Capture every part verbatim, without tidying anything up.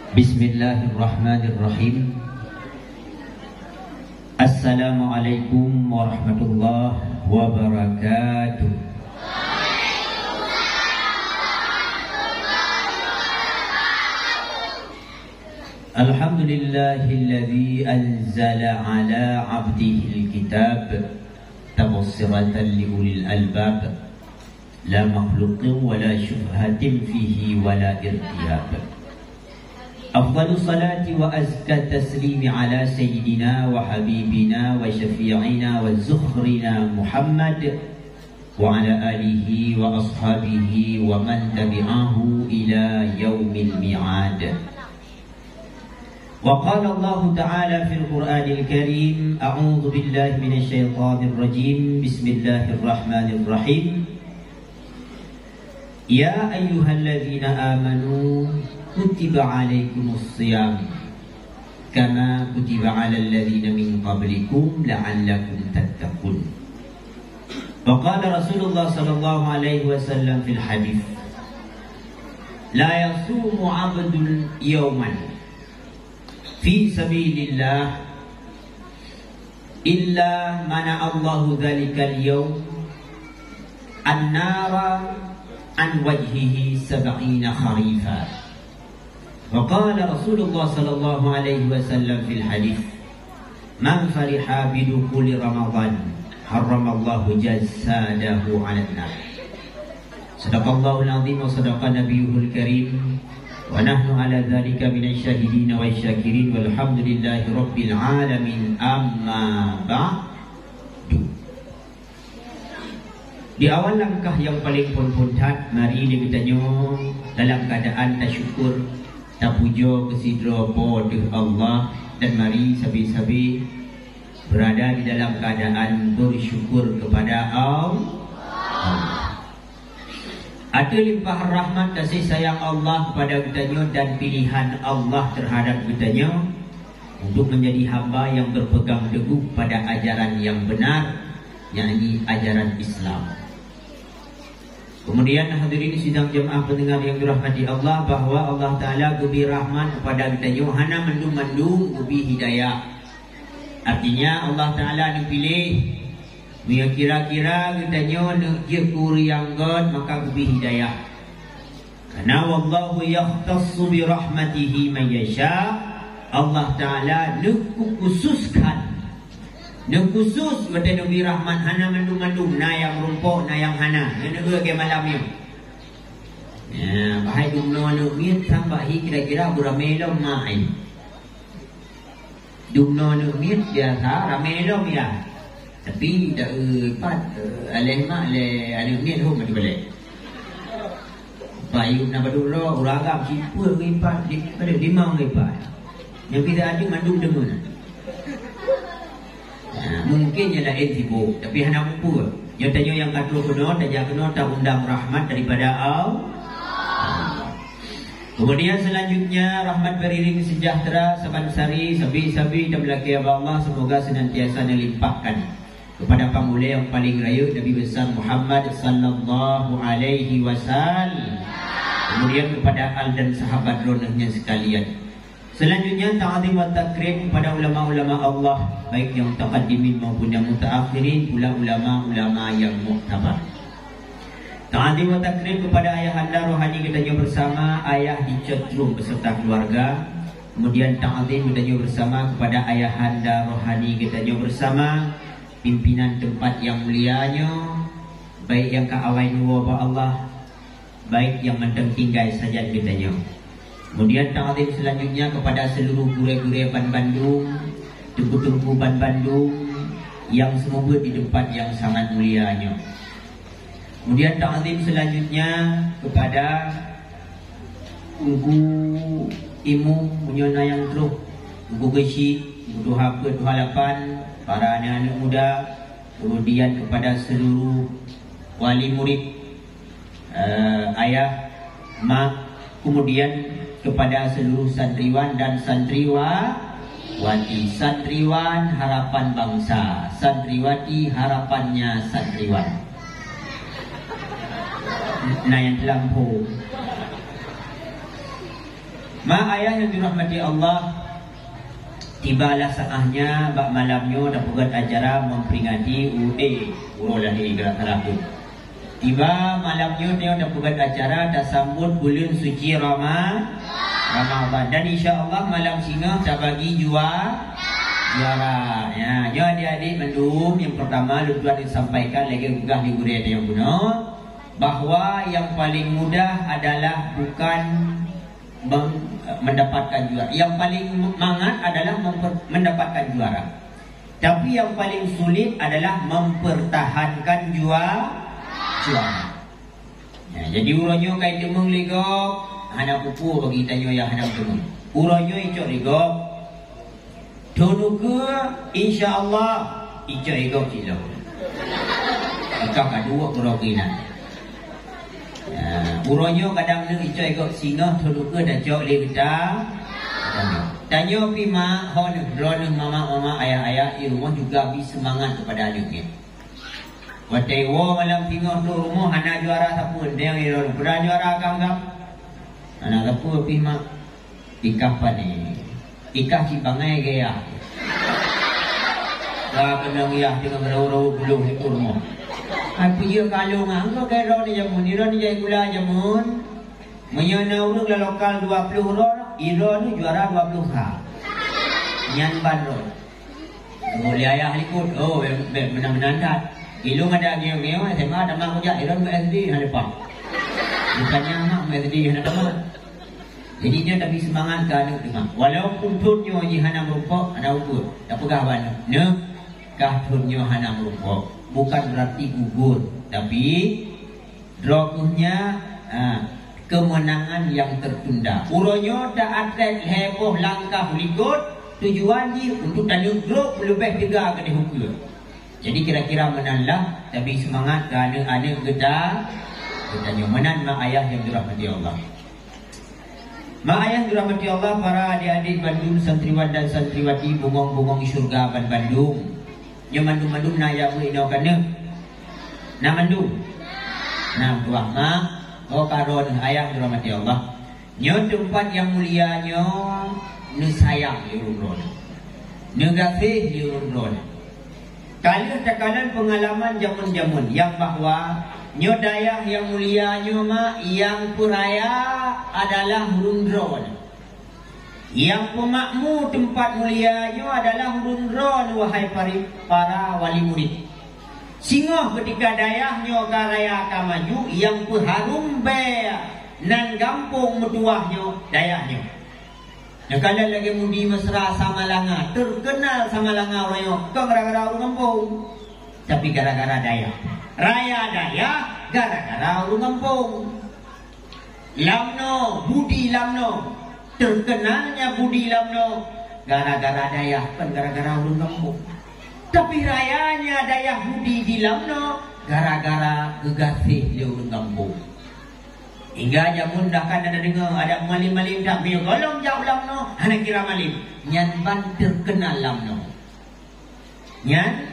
Bismillahirrahmanirrahim. Assalamualaikum warahmatullahi wabarakatuh. Alhamdulillahilladzi anzala ala abdihil kitab tabsiratan li ulil albab. La makhluqin wa la syubhatin fihi wa la irtiyab. Afdhalus salati wa azka taslimi ala sayyidina wa habibina wa syafi'ina wa zukhrina Muhammad wa ala alihi wa ashabihi wa man tabi'ahu ila yaumil mi'ad. Wa qala Allahu ta'ala fil Qur'anil Karim, a'udzu billahi minasy syaithanir rajim. Bismillahirrahmanirrahim. Ya ayyuhalladzina amanu kutiba alaikumus siyam kama kutiba alal ladzina min qablikum la'allakum tattaqun. Wa qala Rasulullah sallallahu alaihi wasallam fil hadits, la yasumu abdun yauman fi sabilillah illa mana'allahu dzalikal yaum an-nara an wajhihi sab'ina kharifa. Wa qala Rasulullah sallallahu alaihi wasallam fil hadits, man fariha bidukhuli Ramadan harramallahu jasadahu 'alan nar. Sadaqallahul azim wa sadaqa nabiyuhul karim. Wa nahnu ala dzalika minasy syahidin wasy syakirin walhamdulillahi rabbil alamin. Amma ba'du. Di awal langkah nyang paleng phon-phon that, mari lé geutanyoe dalam keuadaan tasyukur, tapujoe keu sidroe Po teuh Allah, dan mari sabe-sabe beurada di dalam keuadaan beusyukur keupada Allah. Ateueh limpahan rahmat kasih sayang Allah keupada geutanyoe dan pilihan Allah teuhadap geutanyoe untuk meunjadi hamba nyang beupeugang teuguh pada ajaran nyang beunar, yakni ajaran Islam. Keumudian, hadirin sidang jeumaáh peundeungar nyang dirahmati Allah, bahwa Allah Taala geubri rahmat keupada geutanyoe hana mandum-mandum geubri hidayah. Artinya, Allah Taala neupiléh, meunyoe kira-kira geutanyoe neuk jeuet keu ureuëng nyang göt, maka geubri hidayah. Karena wallahu yakhtassu bi rahmatihi man yasha, Allah Taala neukhususkan, neukhusus watée neubri rahmat hana mandum-mandum, na nyang meurumpok, na nyang hana. Nyan neueu lagée malam nyoe. Ya, bahai dumnoe aneuk miet sang bak hi kira-kira beuramé lom ma ai. Dumnoe aneuk miet biasa ramé lom ya. Tapi dak, eh, pat, eh, aléh mak lé aneuk miet hom atu balek. Bayu na baduk lo uragam sipeuet ngon ipat, di, pada limong ngon ipat. Nyang kita aju mandum deungon. Nah, mungkin nyang laén sibuk, tapi hana muphom. Nyoe tanyoe nyang ka troh keunoe, tajak keunoe, ta undang rahmat daripada Allah. Kemudian selanjutnya, rahmat beriring sejahtera saban sari, sabe-sabe dan beulakée bak Allah, semoga senantiasa neulimpahkan kepada pangulée nyang paling rayeuk Nabi besar Muhammad sallallahu alaihi wasallam. Kemudian kepada al dan sahabat droeneuh nyan sekalian. Selanjutnya, ta'zim wa takrim kepada ulama-ulama Allah, baik yang mutaqaddimin maupun yang mutaakhirin, pula ulama-ulama yang muktabar. Ta'zim wa takrim kepada ayahanda rohani geutanyoe bersama, ayah Dicot Truem beserta keluarga. Kemudian ta'zim geutanyoe bersama kepada ayahanda rohani geutanyoe bersama, pimpinan tempat yang mulia nyoe, baik yang ka awai neuwoe bak Allah, baik nyang mantong tinggai sajan geutanyoe. Kemudian ta'zim selanjutnya kepada seluruh gurée-gurée banbandum, teungku-teungku banbandum nyang seumeubeuet di teumpat nyang sangat mulia nyoe. Kemudian ta'zim selanjutnya kepada Teungku Imu, meunyoe na nyang troh, Teungku Geuchik, Teungku Tuha Peuet, Tuha Lapan, para aneuk-aneuk muda, kemudian kepada seluruh wali murid, eh, ayah, mak, kemudian kepada seluruh santriwan dan santriwati, santriwan harapan bangsa, santriwati harapannya santriwan. Na nyang teulampu. Ma ayah nyang dirahmati Allah, tibalah saatnya bak malam nyoe tapeugét acara memperingati u-, eh, uroe lahé geura salah tu. Tiba malam nyoe nyoe tapeugét acara tasambot buleuen suci Rama-, Ramadan. Dan insya Allah malam singoh tabagi jua-, juara. Ya, nyoe adik-adik mandum, yang pertama lôn tuan sampaikan lagée peugah di gurée nyang bunoe, bahwa yang paling mudah adalah bukan mem-, mendapatkan juara. Yang paling mangat adalah memper-, mendapatkan juara. Tapi yang paling sulit adalah mempertahankan jua-, juara. Ya, jadi uroe nyoe kai teumeung lé gob, hana peue-peue bagi tanyoe nyang hana teumeung. Uroe nyoe icok lé gob, thon ukeue, insya Allah, icok lé gob cit lom. Maka ka duek uroe keuinan. Ya, uroe nyoe kadang neuk icok lé gob singoh, thon ukeue tacok lé geuta. Tanyoe pih mak, ho neuh, droeneuh mamak-mamak, ayah-ayah di rumoh juga bri seumangat keupada aneuk nyan. Watée woe malam singoh trok rumoh hana juara sapeue, deng iron. Peue juara kah gam? Hana sapeue pih mak. Ikah pané. Ikah cit bangai gaya. Ka keunong yah teungoh rau-rau buluh di rumoh. Ai peue jeuet kalon ah, engkau keu droeneuh jameun, droeneuh jai gula jameun. Meunyoe na ureuëng lam lokal dua ploh droe, droeneuh juara dua ploh sa. Nyan ban droe. Oh, lé ayah likot. Oh, bèk, bèk meunan-meunan that. Ilôn ada ngieng-ngieng S M A tamat kujak, ilôn S D hana leupah. Bukannya aneuk S D hana tamat. Jadi nyoe tabri seumangat keu aneuk teuma. Walaupun thon nyoe jih hana meurumpok, hana ukeue. Tapeugah bak aneuk, "Neuh, kah thon nyoe hana meurumpok, bukan berarti gugur, tapi droe kheueh nyan, ha, kemenangan yang tertunda." Uroe nyoe ta-atlet lhèe boh langkah likot, tujuan jih untuk taneuk grob leubeh teuga keudéh ukeue. Jadi kira-kira meunan lah, tabri seumangat keu aneuk-aneuk geuta-, geutanyoe. Meunan mak ayah nyang dirahmati Allah. Mak ayah dirahmati Allah, para adik-adik bandum, santriwan dan santriwati, bungong-bungong syurga ban bandum. Nyoe mandum-mandum na nyang beuinoe ka neuh? Na mandum? Na meutuah mak, oh ka droeneuh ayah dirahmati Allah. Nyoe teumpat nyang mulia nyoe neusayang lé ureuëng droeneuh. Neugaséh lé ureuëng droeneuh. Ka lheueh takalon peungalaman jameun-jameun nyang bahwa nyoe dayah nyang mulia nyoe mak nyang peuraya adalah ureuëng droeneuh. Nyang peumakmu teumpat mulia nyoe adalah ureuëng droeneuh, wahai pari-, para wali murit. Singoh keutika dayah nyoe ka raya ka maju, nyang peuharôm bèe nan gampông meutuwah nyoe dayah nyoe. Neukalon lagèe Mudi Mesra Samalanga, teukeunal Samalanga uroe nyoe, kon gara-gara ureuëng gampông, tapi gara-gara dayah. Raya dayah gara-gara ureuëng gampông. Lamno, Budi Lamno, teukeunalnya Budi Lamno gara-gara dayah, kon gara-gara ureuëng gampông. Tapi rayanya dayah Budi di Lamno gara-gara geugaséh lé ureuëng gampông. Hingga jameun dah ka na tadeungoe adak malém-malém that, meunyoe gohlom jak u Lamno hana kira malém, nyan ban teukeunal Lamno. Nyan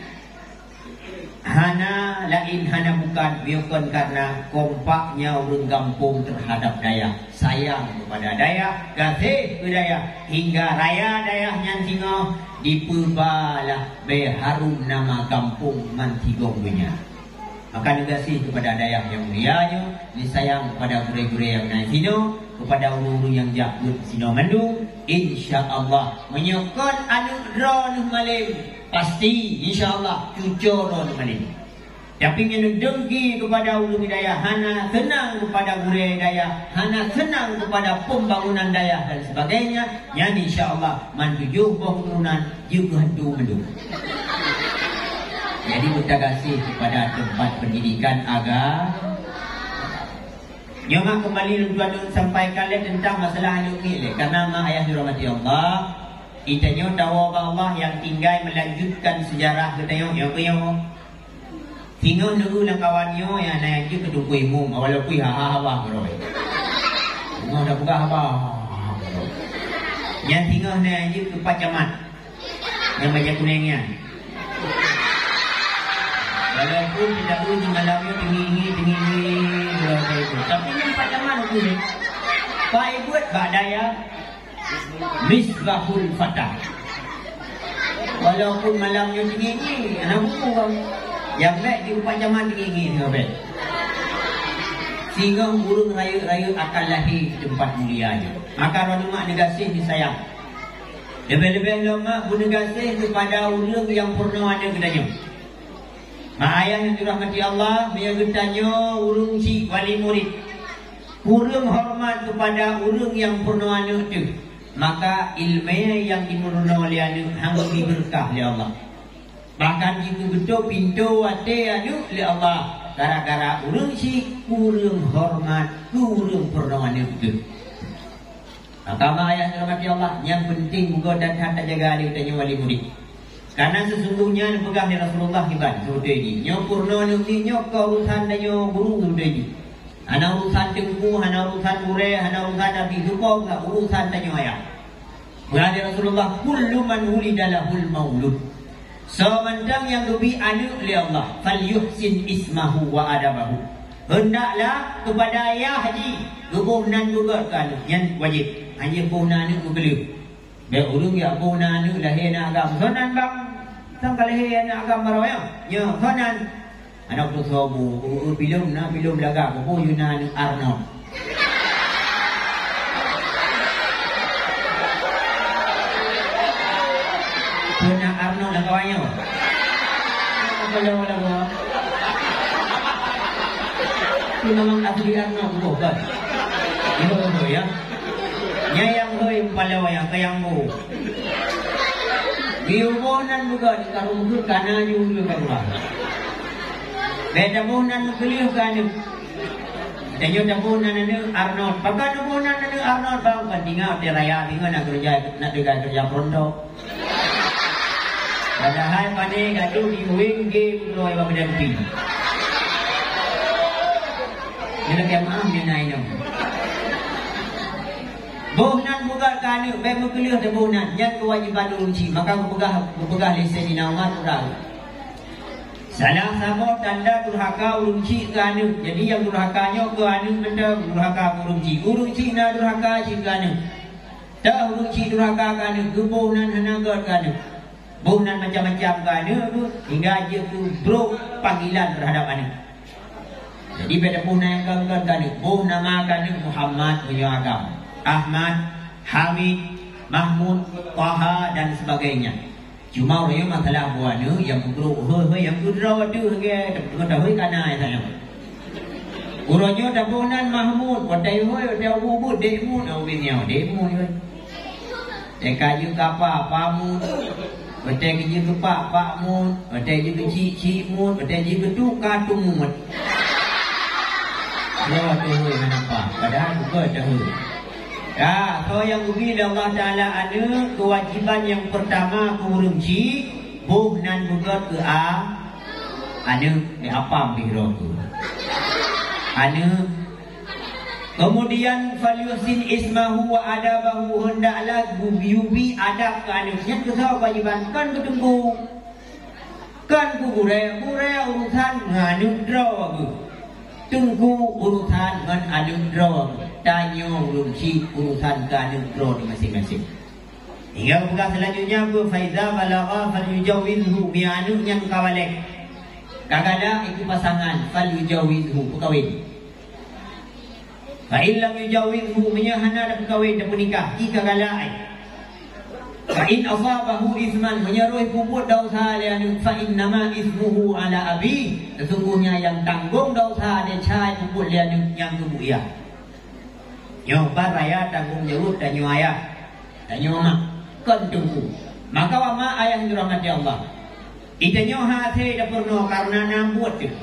hana laén hana bukan, meunyoe karena kompaknya ureuëng gampông terhadap dayah, sayang kepada dayah, gaséh keu dayah, hingga raya dayah nyan singoh dipeubalah bèe harôm nama gampông ban sigom donya. Maka neugaséh kepada dayah nyang mulia nyoe, neusayang kepada gurée-gurée nyang na sinoe, kepada ureuëng-ureuëng nyang jak beuet sinoe mandum, insya Allah, meunyoe kon aneuk droeneuh malém, pasti, insya Allah, cucoe droeneuh malém. Tapi nyoe neudengki kepada ureuëng dayah, hana seunang kepada gurée dayah, hana seunang kepada pembangunan dayah dan sebagainya, nyan insya Allah, man tujoh boh keuturonan jeuet keu hantu mandum. Jadi, beutagaséh kepada tempat pendidikan agama. Nyoe mak keumbali lôn tuan lôn sampaikan lé teuntang masalah aneuk miet lé. Karena mak ayah dirahmati Allah, geutanyoe tawoe bak Allah nyang tinggai melanjutkan sejarah geutanyoe nyoe keuh nyoe. Singoh neu-eu lam kawan nyoe nyang na nyang jeuet keu teungku imum, awai lopui ha-ha haba keudroe. Singoh tapeugah haba. Nyan singoh na nyang jeuet keu pat camat. Nyang bajée kunéng nyan. Walaupun tidak eu di malam nyoe teungingi, teungingi, keudroe itu. Tapi nyan pat camat aku ni. Pak Ibuet bak dayah. Misbahul Fata. Walaupun malam nyoe teungieng-ngieng, hana buku kan. Nyang bèk di rupa jaman teungieng-ngieng nyoe bèk. Singoh ureueng rayeuk-rayeuk akan lahé di teumpat mulia nyoe. Maka droeneuh mak neugaséh neusayang. Leubeh-leubeh lom mak beuneugaséh keupada ureueng nyang peurunoe aneuk geutanyoe. Mak ayah nyang dirahmati Allah, meunyoe geutanyoe ureueng chik wali murid, kureueng horeumat keupada ureueng nyang peurunoe aneuk teuh, maka ileumèe nyang jipeurunoe lé aneuk hana jibeureukat lé Allah. Bahkan jikeugeutôb pintoe até aneuk lé Allah gara-gara ureueng chik kureueng horeumat keu ureueng peurunoe aneuk teuh. Maka mak ayah dirahmati Allah, nyang peunteng bugoe dan that tajaga lé geutanyoe wali murid. Karena sesungguhnya neupeugah lé Rasulullah kiban seubeutôi jih, nyoe peurunoe aneuk miet nyoe kon urusan tanyoe guru seubeutôi jih. Hana urusan teungku, hana urusan gurèe, hana urusan abi, nyoe kon urusan tanyoe ayah. Peugah lé Rasulullah, "Kullu man wulida lahul maulud." Soe mantong nyang geubri aneuk lé Allah, "Falyuhsin ismahu wa adabahu." Hendaklah keupada ayah jih geuboh nan beugöt keu aneuk, nyan wajéb. Hana boh nan aneuk meukeuleuh. Bèk ureueng jak boh nan aneuk lahé na agam. Soe nan bang? Sang ka lahé aneuk agam baroe nyoe. Nyoe, soe nan? Aneuk tu soe bu, bu, bu, filem na, filem lagak, bu, bu, Yunani Arnold. Peue na Arnold lam kawan nyoe? Apa lewat lagu? Tu memang asli Arnold, bu, kan? Itu, bu, ya. Nyang hôi paloe nyang kayang bu. Geuyue boh nan beugöt, kareueng beugöt kana ju geuyue ka keuluwa. Bèk taboh nan meukeuleuh keu aneuk. Tanyoe taboh nan aneuk Arnold. Pakon taboh nan aneuk Arnold, bang? Ban tinggai watèe raya, tinggai na keureuja, na teuga keureuja peuruntôk. Padahai pané gata di weng gé keudroe bak badan pih. Nyoe lakèe meu'ah nyoe na inong. Boh nan beugöt keu aneuk, bèk meukeuleuh taboh nan. Nyan keuwajéban ureueng chik. Maka geupeugah, geupeugah lé Saidina Umar peugah, salah saboh tanda durhaka ureueng chik keu aneuk. Jadi nyang durhaka nyoe keu aneuk mantong, durhaka keu ureueng chik. Ureueng chik na durhaka cit keu aneuk. Teuh ureueng chik durhaka keu aneuk, geuboh nan hana göt keu aneuk. Boh nan macam-macam keu aneuk tu, hingga jeuet keu brok panggilan terhadap aneuk. Jadi, bèk taboh nan nyang göt-göt keu aneuk. Boh nama keu aneuk Muhammad meunyoe agam, Ahmad, Hamid, Mahmud, Taha, dan sebagainya. Cuma uroe nyoe masalah boh aneuk nyang peubrok hôi-hôi nyang keudroe teuh lagèe teungoh tahôi kana nyang tanyoe. Uroe nyoe taboh nan Mahmud, watèe hôi, watèe ubit-ubit Dek Mud, ubit nyoe Dek Mud hôi. Watèe ka jeuet keu apa, apa Mud. Watèe ka jeuet keu pak, pak Mud. Watèe jeuet keu cik, cik Mud. Watèe jeuet keu tu, ka tu Mud. Nyoe teuh hôi hana apa, padahai bukan teuh hôi. Ya, soe nyang geubri lé Allah Taala aneuk, keuwajéban nyang peurtama keu ureueng chik, boh nan beugöt keu a-, aneuk, di apam pih droe tu. Aneuk. Keumudian, "Falyuhsin ismahu wa adabahu," hendaklah geuyue bri adab keu aneuk. Nyan keuh soe keuwajéban, kon keu teungku. Kon keu gurèe, gurèe urusan ngon aneuk droe geuh. Teungku urusan ngon aneuk droe geuh. Tanyoe ureueng chik urusan keu aneuk droe maséng-maséng. Hingga geupeugah seulanjutnya peue, "Fa iza balagha falyujawizhu," meunyoe aneuk nyan ka balek. Ka galak, i keu pasangan, falyujawizhu, peukawen. Fa in lam yujawizhu, meunyoe hana tapeukawen, tapeunikah, i ka galak ai. Fa in asabahu itsman, meunyoe rôh peubuet desya lé aneuk, fa innama itsmuhu ala abih, sesungguhnya nyang tanggong desya desya peubuet lé aneuk nyang keubuet ia. Nyoe ban raya tanggong jaweueb tanyoe ayah. Tanyoe mak, kon teungku. Maka wak mak ayah nyang dirahmati Allah. Geutanyoe hase tapeurunoe kareuna na buet teuh.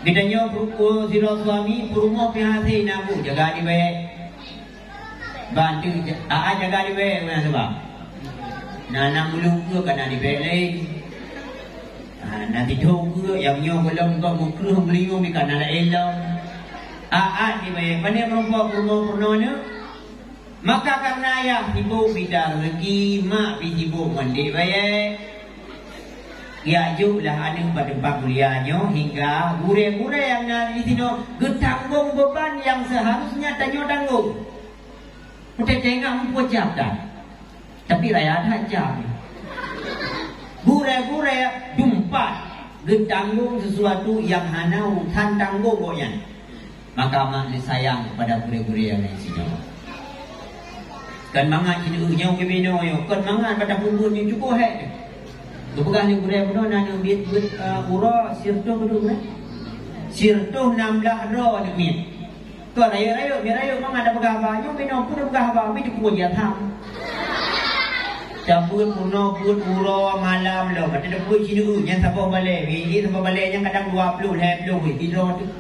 Geutanyoe peurunoe sidroe suami peurumoh pih hase na buet, jaga dibée. Bantu ja-, aa jaga dibée, meunan sabab. Na, na meuleukeue ka na dibée laén. Ha, na sidroe keue nyang nyoe gohlom gob meukreueh meuliyueng ka na laén lom. Aa dibée, pane meurumpok peurunoe-peurunoe nyoe. Maka kareuna ayah sibok mita reuzeki, mak pih sibok mandé bayée. Geujok lah aneuk bak teumpat kuliah nyoe hingga gurée-gurée nyang na disinoe geutanggong beuban nyang seuharusnya tanyoe tanggong. Teuingat muphom cap that. Tapi raya that cap. Gurée-gurée dumpat geutanggong sesuatu nyang hana urusan tanggong gobnyan. Maka mak neusayang kepada gurée-gurée nyang laén singoh. Kon mangat sineuk nyoe geubinoe nyoe, kon mangat bak tapeubuet nyoe cukup hék. Geupeugah lé gurée bunoe na neubiet beuet, eh, uroe sireutôh beudôh, eh? Sireutôh nam blah droe neumiet. Kon rayeuk-rayeuk, miet rayeuk mangat tapeugah haba, nyoe binoe peue tapeugah haba, mi teupeue jih tham. Tabeuet bunoe beuet uroe malam lom, bak tapeubuet sineuk nyan saboh balée, mi saboh balée nyan kadang dua ploh, lhée ploh, weh, sidroe teuh.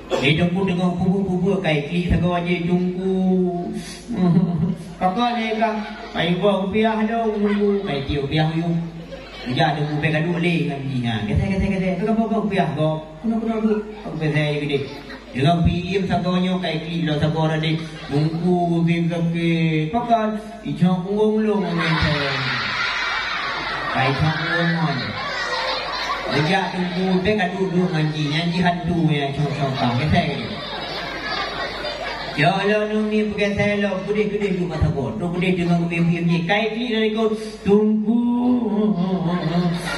Di teungku teungoh peubuet-peubuet kai klik sagoe jih teungku. Pakon lé ka, kai boh rupiah dong teungku, kai tiep rupiah uyueng. Geujak teungku bèk gaduek lé ngon jih nyan. Geseh, geseh, geseh. Bèk gaboh-boh rupiah gob. Keunoe-keunoe duek. Aku geseh jih keudeh. Deungon pih iem sagoe nyoe kai klik lom sagoe radeh. Teungku geubi sakét. Pakon? Ijok ureueng lôn ngon nyan. Ka ijok ureueng ngon. Geujak teungku, bèk ka duek-duek ngon jih, nyan jih hantu nyan, cong-cong pang. Geseh. Ya Allah, nyoe ni peugeseh lom, keudeh-keudeh duek masa goe. Trok keudeh deungon geubi-bi jih. Kai klik dari kot, teungku.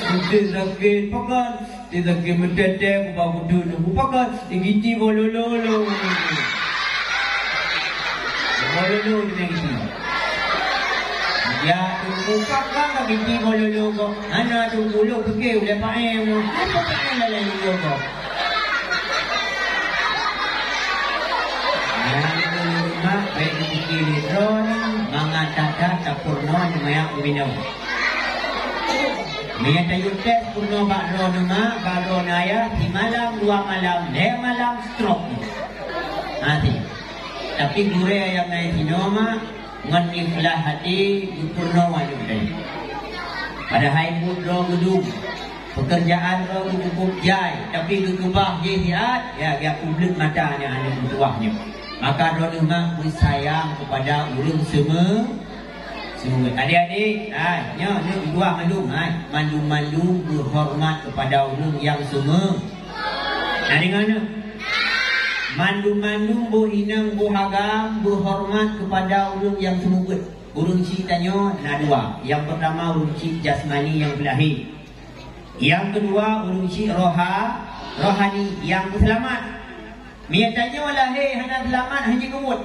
Sakét, sakét. Pakon? Di lagèe meutètè, kubah kudu nunggu pakat, digiti boh lolo lom. Boh lolo di nang giti. Ya, tunggu pakat ka giti boh lolo kok. Hana tunggu lôn pike ulèe paéng nyoe. Apa paéng lalai lolo kok? Nyan tunggu mak, bèk dipike lé droeneuh, mangat that-that tapeurunoe nyang meuyak geuminong. Meunyoe tayue tes peurunoe bak droeneuh mak, bak droeneuh ayah, simalam, dua malam, lhèe malam, stroke. Mati. Tapi gurèe nyang na sinoe mak, ngon ikhlas até, geupeurunoe lom teuh. Padahai buet droe geudum, peukeurjaan droe geucukup jai, tapi geukeubah jih siat, ya, geujak peubleut mata nyan aneuk meutuwah nyoe. Maka droeneuh mak beusayang keupada ureueng seumeu-, Sungguh. Adik-adik, hai, nyoe, nyoe dua mandum, hai. Mandum-mandum beuhoreumat keupada ureueng nyang seumeu-, na deungoe nyoe? Mandum-mandum boh inong, boh agam beuhoreumat keupada ureueng nyang seumeubeuet. Ureueng chik tanyoe na dua. Nyang peurtama ureueng chik jasmani nyang peulahé. Nyang keudua, ureueng chik roha-, rohani nyang peuseulamat. Meunyoe tanyoe lahé hana seulamat, hana jikeubuet.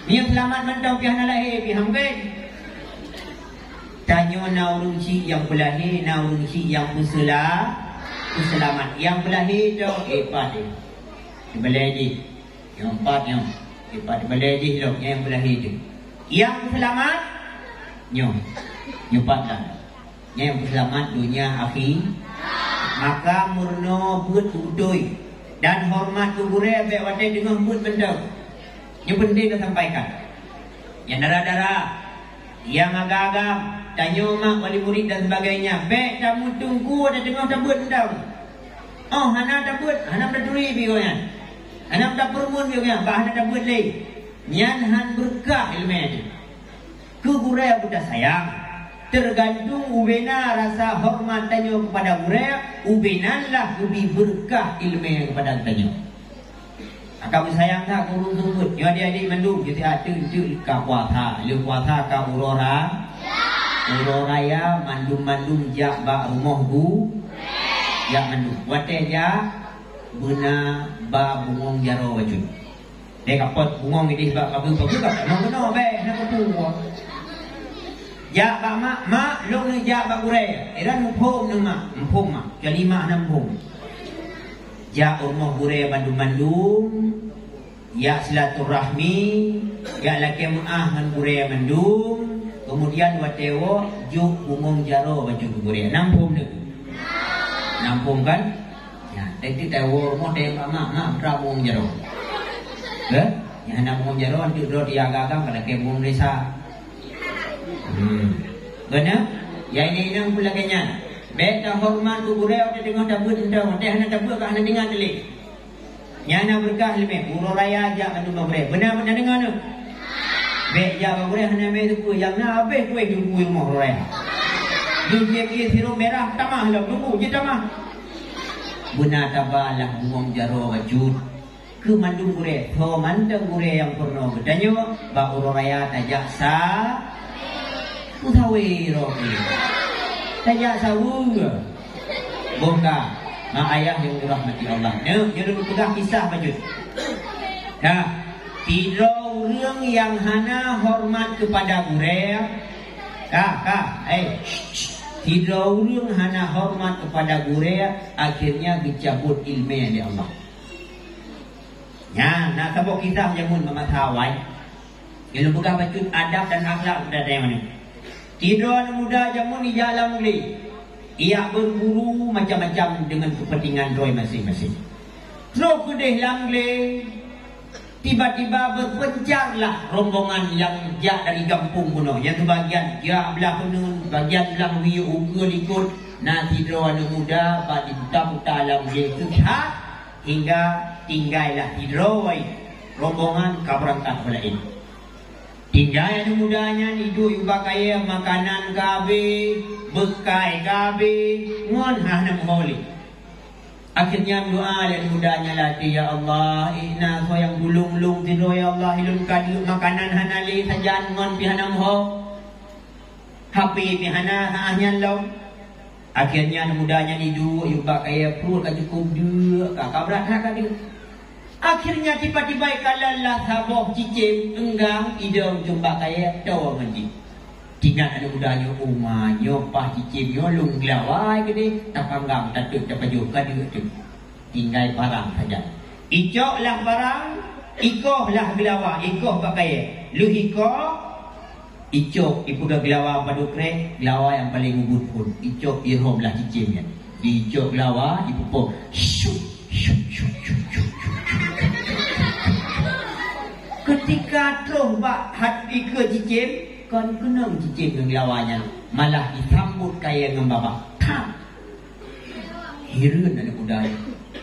Meunyoe seulamat mantong pih hana lahé, pih han mungken. Tanyoe na ureueng chik nyang peulahé, na ureueng chik nyang peuseula-, peuseulamat. Nyang peulahé tu, eh, pat, eh. Di balèe jih. Nyang pat nyoe. Eh, pat di balèe jih tu, nyang peulahé tu. Nyang peuseulamat, nyoe. Nyoe pat dah. Nyang peuseulamat donya akhi-, maka meurunoe beuet beutôi dan horeumat keu gurèe bèk watèe teungoh beuet mantong. Nyoe peunteng tasampaikan. Nyang dara-dara, nyang agam-agam, tanyoe mak wali murit dan sebagainya, bèk tameuteungku watèe teungoh tabeuet mantong. Oh, hana tabeuet, hana taturi bak gobnyan. Hana tapeureumeun bak gobnyan, bah hana tabeuet lé. Nyan han beureukat ileumèe teuh. Keu gurèe beutasayang, teugantung ubena rasa horeumat tanyoe keupada gurèe, ubenanlah geubi beureukat ileumèe keupada tanyoe. Akan beusayang that keu ureueng seumeubeuet. Nyoe adik-adik mandum, jeuet ateueh-ateueh ka puasa, lheueh puasa ka uroe ra-, uroe raya, mandum-mandum jak bak rumoh gu-, jak mandum. Watèe jak, beuna ba bungong jaroe bacut. Deh kapot bungong idéh bak pageue-pageue ka keunoe-keunoe bèe, hana kupeue. Jak bak mak, "Mak, lôn neujak bak gurèe." Iran muphom neu mak, muphom mak. Kecuali mak hana muphom. Jak u rumoh gurèe bandum-bandum, jak silaturahmi, jak lakèe meu'ah ngon gurèe mandum, keumudian watèe woe jok bungong jaroe bacut keu gurèe. Na muphom neu? Na muphom kan? Nyan, teuk-teuk tawoe rumoh teuka mak, mak, mak, peue bungong jaroe. Heh? Nyang hana bungong jaroe, teuk droe di agam-agam ka lakèe bungong desa. Hmm. Beuna? Ya, inong-inong pun lagèe nyan. Bèk tahoreumat keu gurèe watèe teungoh tabeuet mantong, watèe hana tabeuet ka hana teuingat lé. Nyan na beureukat leubèh, uroe raya jak mandum bak gurèe. Beuna, beuna deungoe nyoe. Bèk jak bak gurèe hana mè teupeue, nyang na habéh kueh teungku rumoh uroe raya. Jeuet jieb ié sirop mirah tamah lom, teungku, jeuet tamah. Beuna taba lam bungong jaroe bacut. Keu mandum gurée, soe mantong gurée nyang peurunoe geutanyoe, bak uroe raya tajak sa-, peusawé roh jih. Tajak saweue. Boh ka, mak ayah nyang dirahmati Allah. Nyoe, nyoe lôn peugah kisah bacut. Nah, sidroe ureuëng nyang hana horeumat keupada gurée, ka, ka, eh, sidroe ureuëng hana horeumat keupada gurée, akhirnya geucabot iéleumé lé Allah. Nyan, na saboh kisah jameun bak masa awai. Ilôn peugah bacut adab dan akhlak keupada tanyoe nyoe. Sidroe aneuk muda jameun ijak lam glé, ijak beuburu macam-macam deungon keupeuntengan droe maséng-maséng. Troh keudeh lam glé, tiba-tiba beupeuncarlah rombongan nyang jak dari gampông bunoe. Nyang seubagian jak blah uneuen, seubagian blah wie ukeue likot. Na sidroe aneuk muda bak di buta-buta lam glé teuh that, hingga tinggailah sidroe rombongan ka beurangkat u laén. Tinggai aneuk muda nyan iduek ubak kayée, makanan ka habéh, beukai ka habéh, ngon hana meuho lé. Akhirnya meudoa lé aneuk muda nyan lam até, "Ya Allah, ék na soe nyang tulông lôn sidroe, ya Allah, ilôn ka deuek makanan hana lé sajan ngon pih hana meuho." Hapé pih hana saát nyan lom. Akhirnya aneuk muda nyan iduek, ubak kayée, pruet ka cukôp deuek, ka, ka brat that ka deuek. Akhirnya tiba-tiba ikalon lah saboh cicém eunggang idong ubak kayée, toe ngon jih. Teuingat aneuk muda nyoe, "Oh ma, nyoe paih cicém nyoe lôn geulawa keudeh, tapanggang, tatot, tapajoh, ka deuek teuk." Tinggai parang sajan. Icok lah parang, ikoh lah geulawa, ikoh bak kayée. Lheueh ikoh, icok, ipeugah geulawa padub krek, geulawa nyang paleng ubit phon. Icok, irhom lah cicém nyan. Icok geulawa, ipeupoh. Syuk, syuk, syuk. Keutika troh bak hat ikeue cicém, kon keunong cicém ngon geulawa nyan, malah isambot kayée ngon babah. Thap! Hireuen aneuk muda nyan.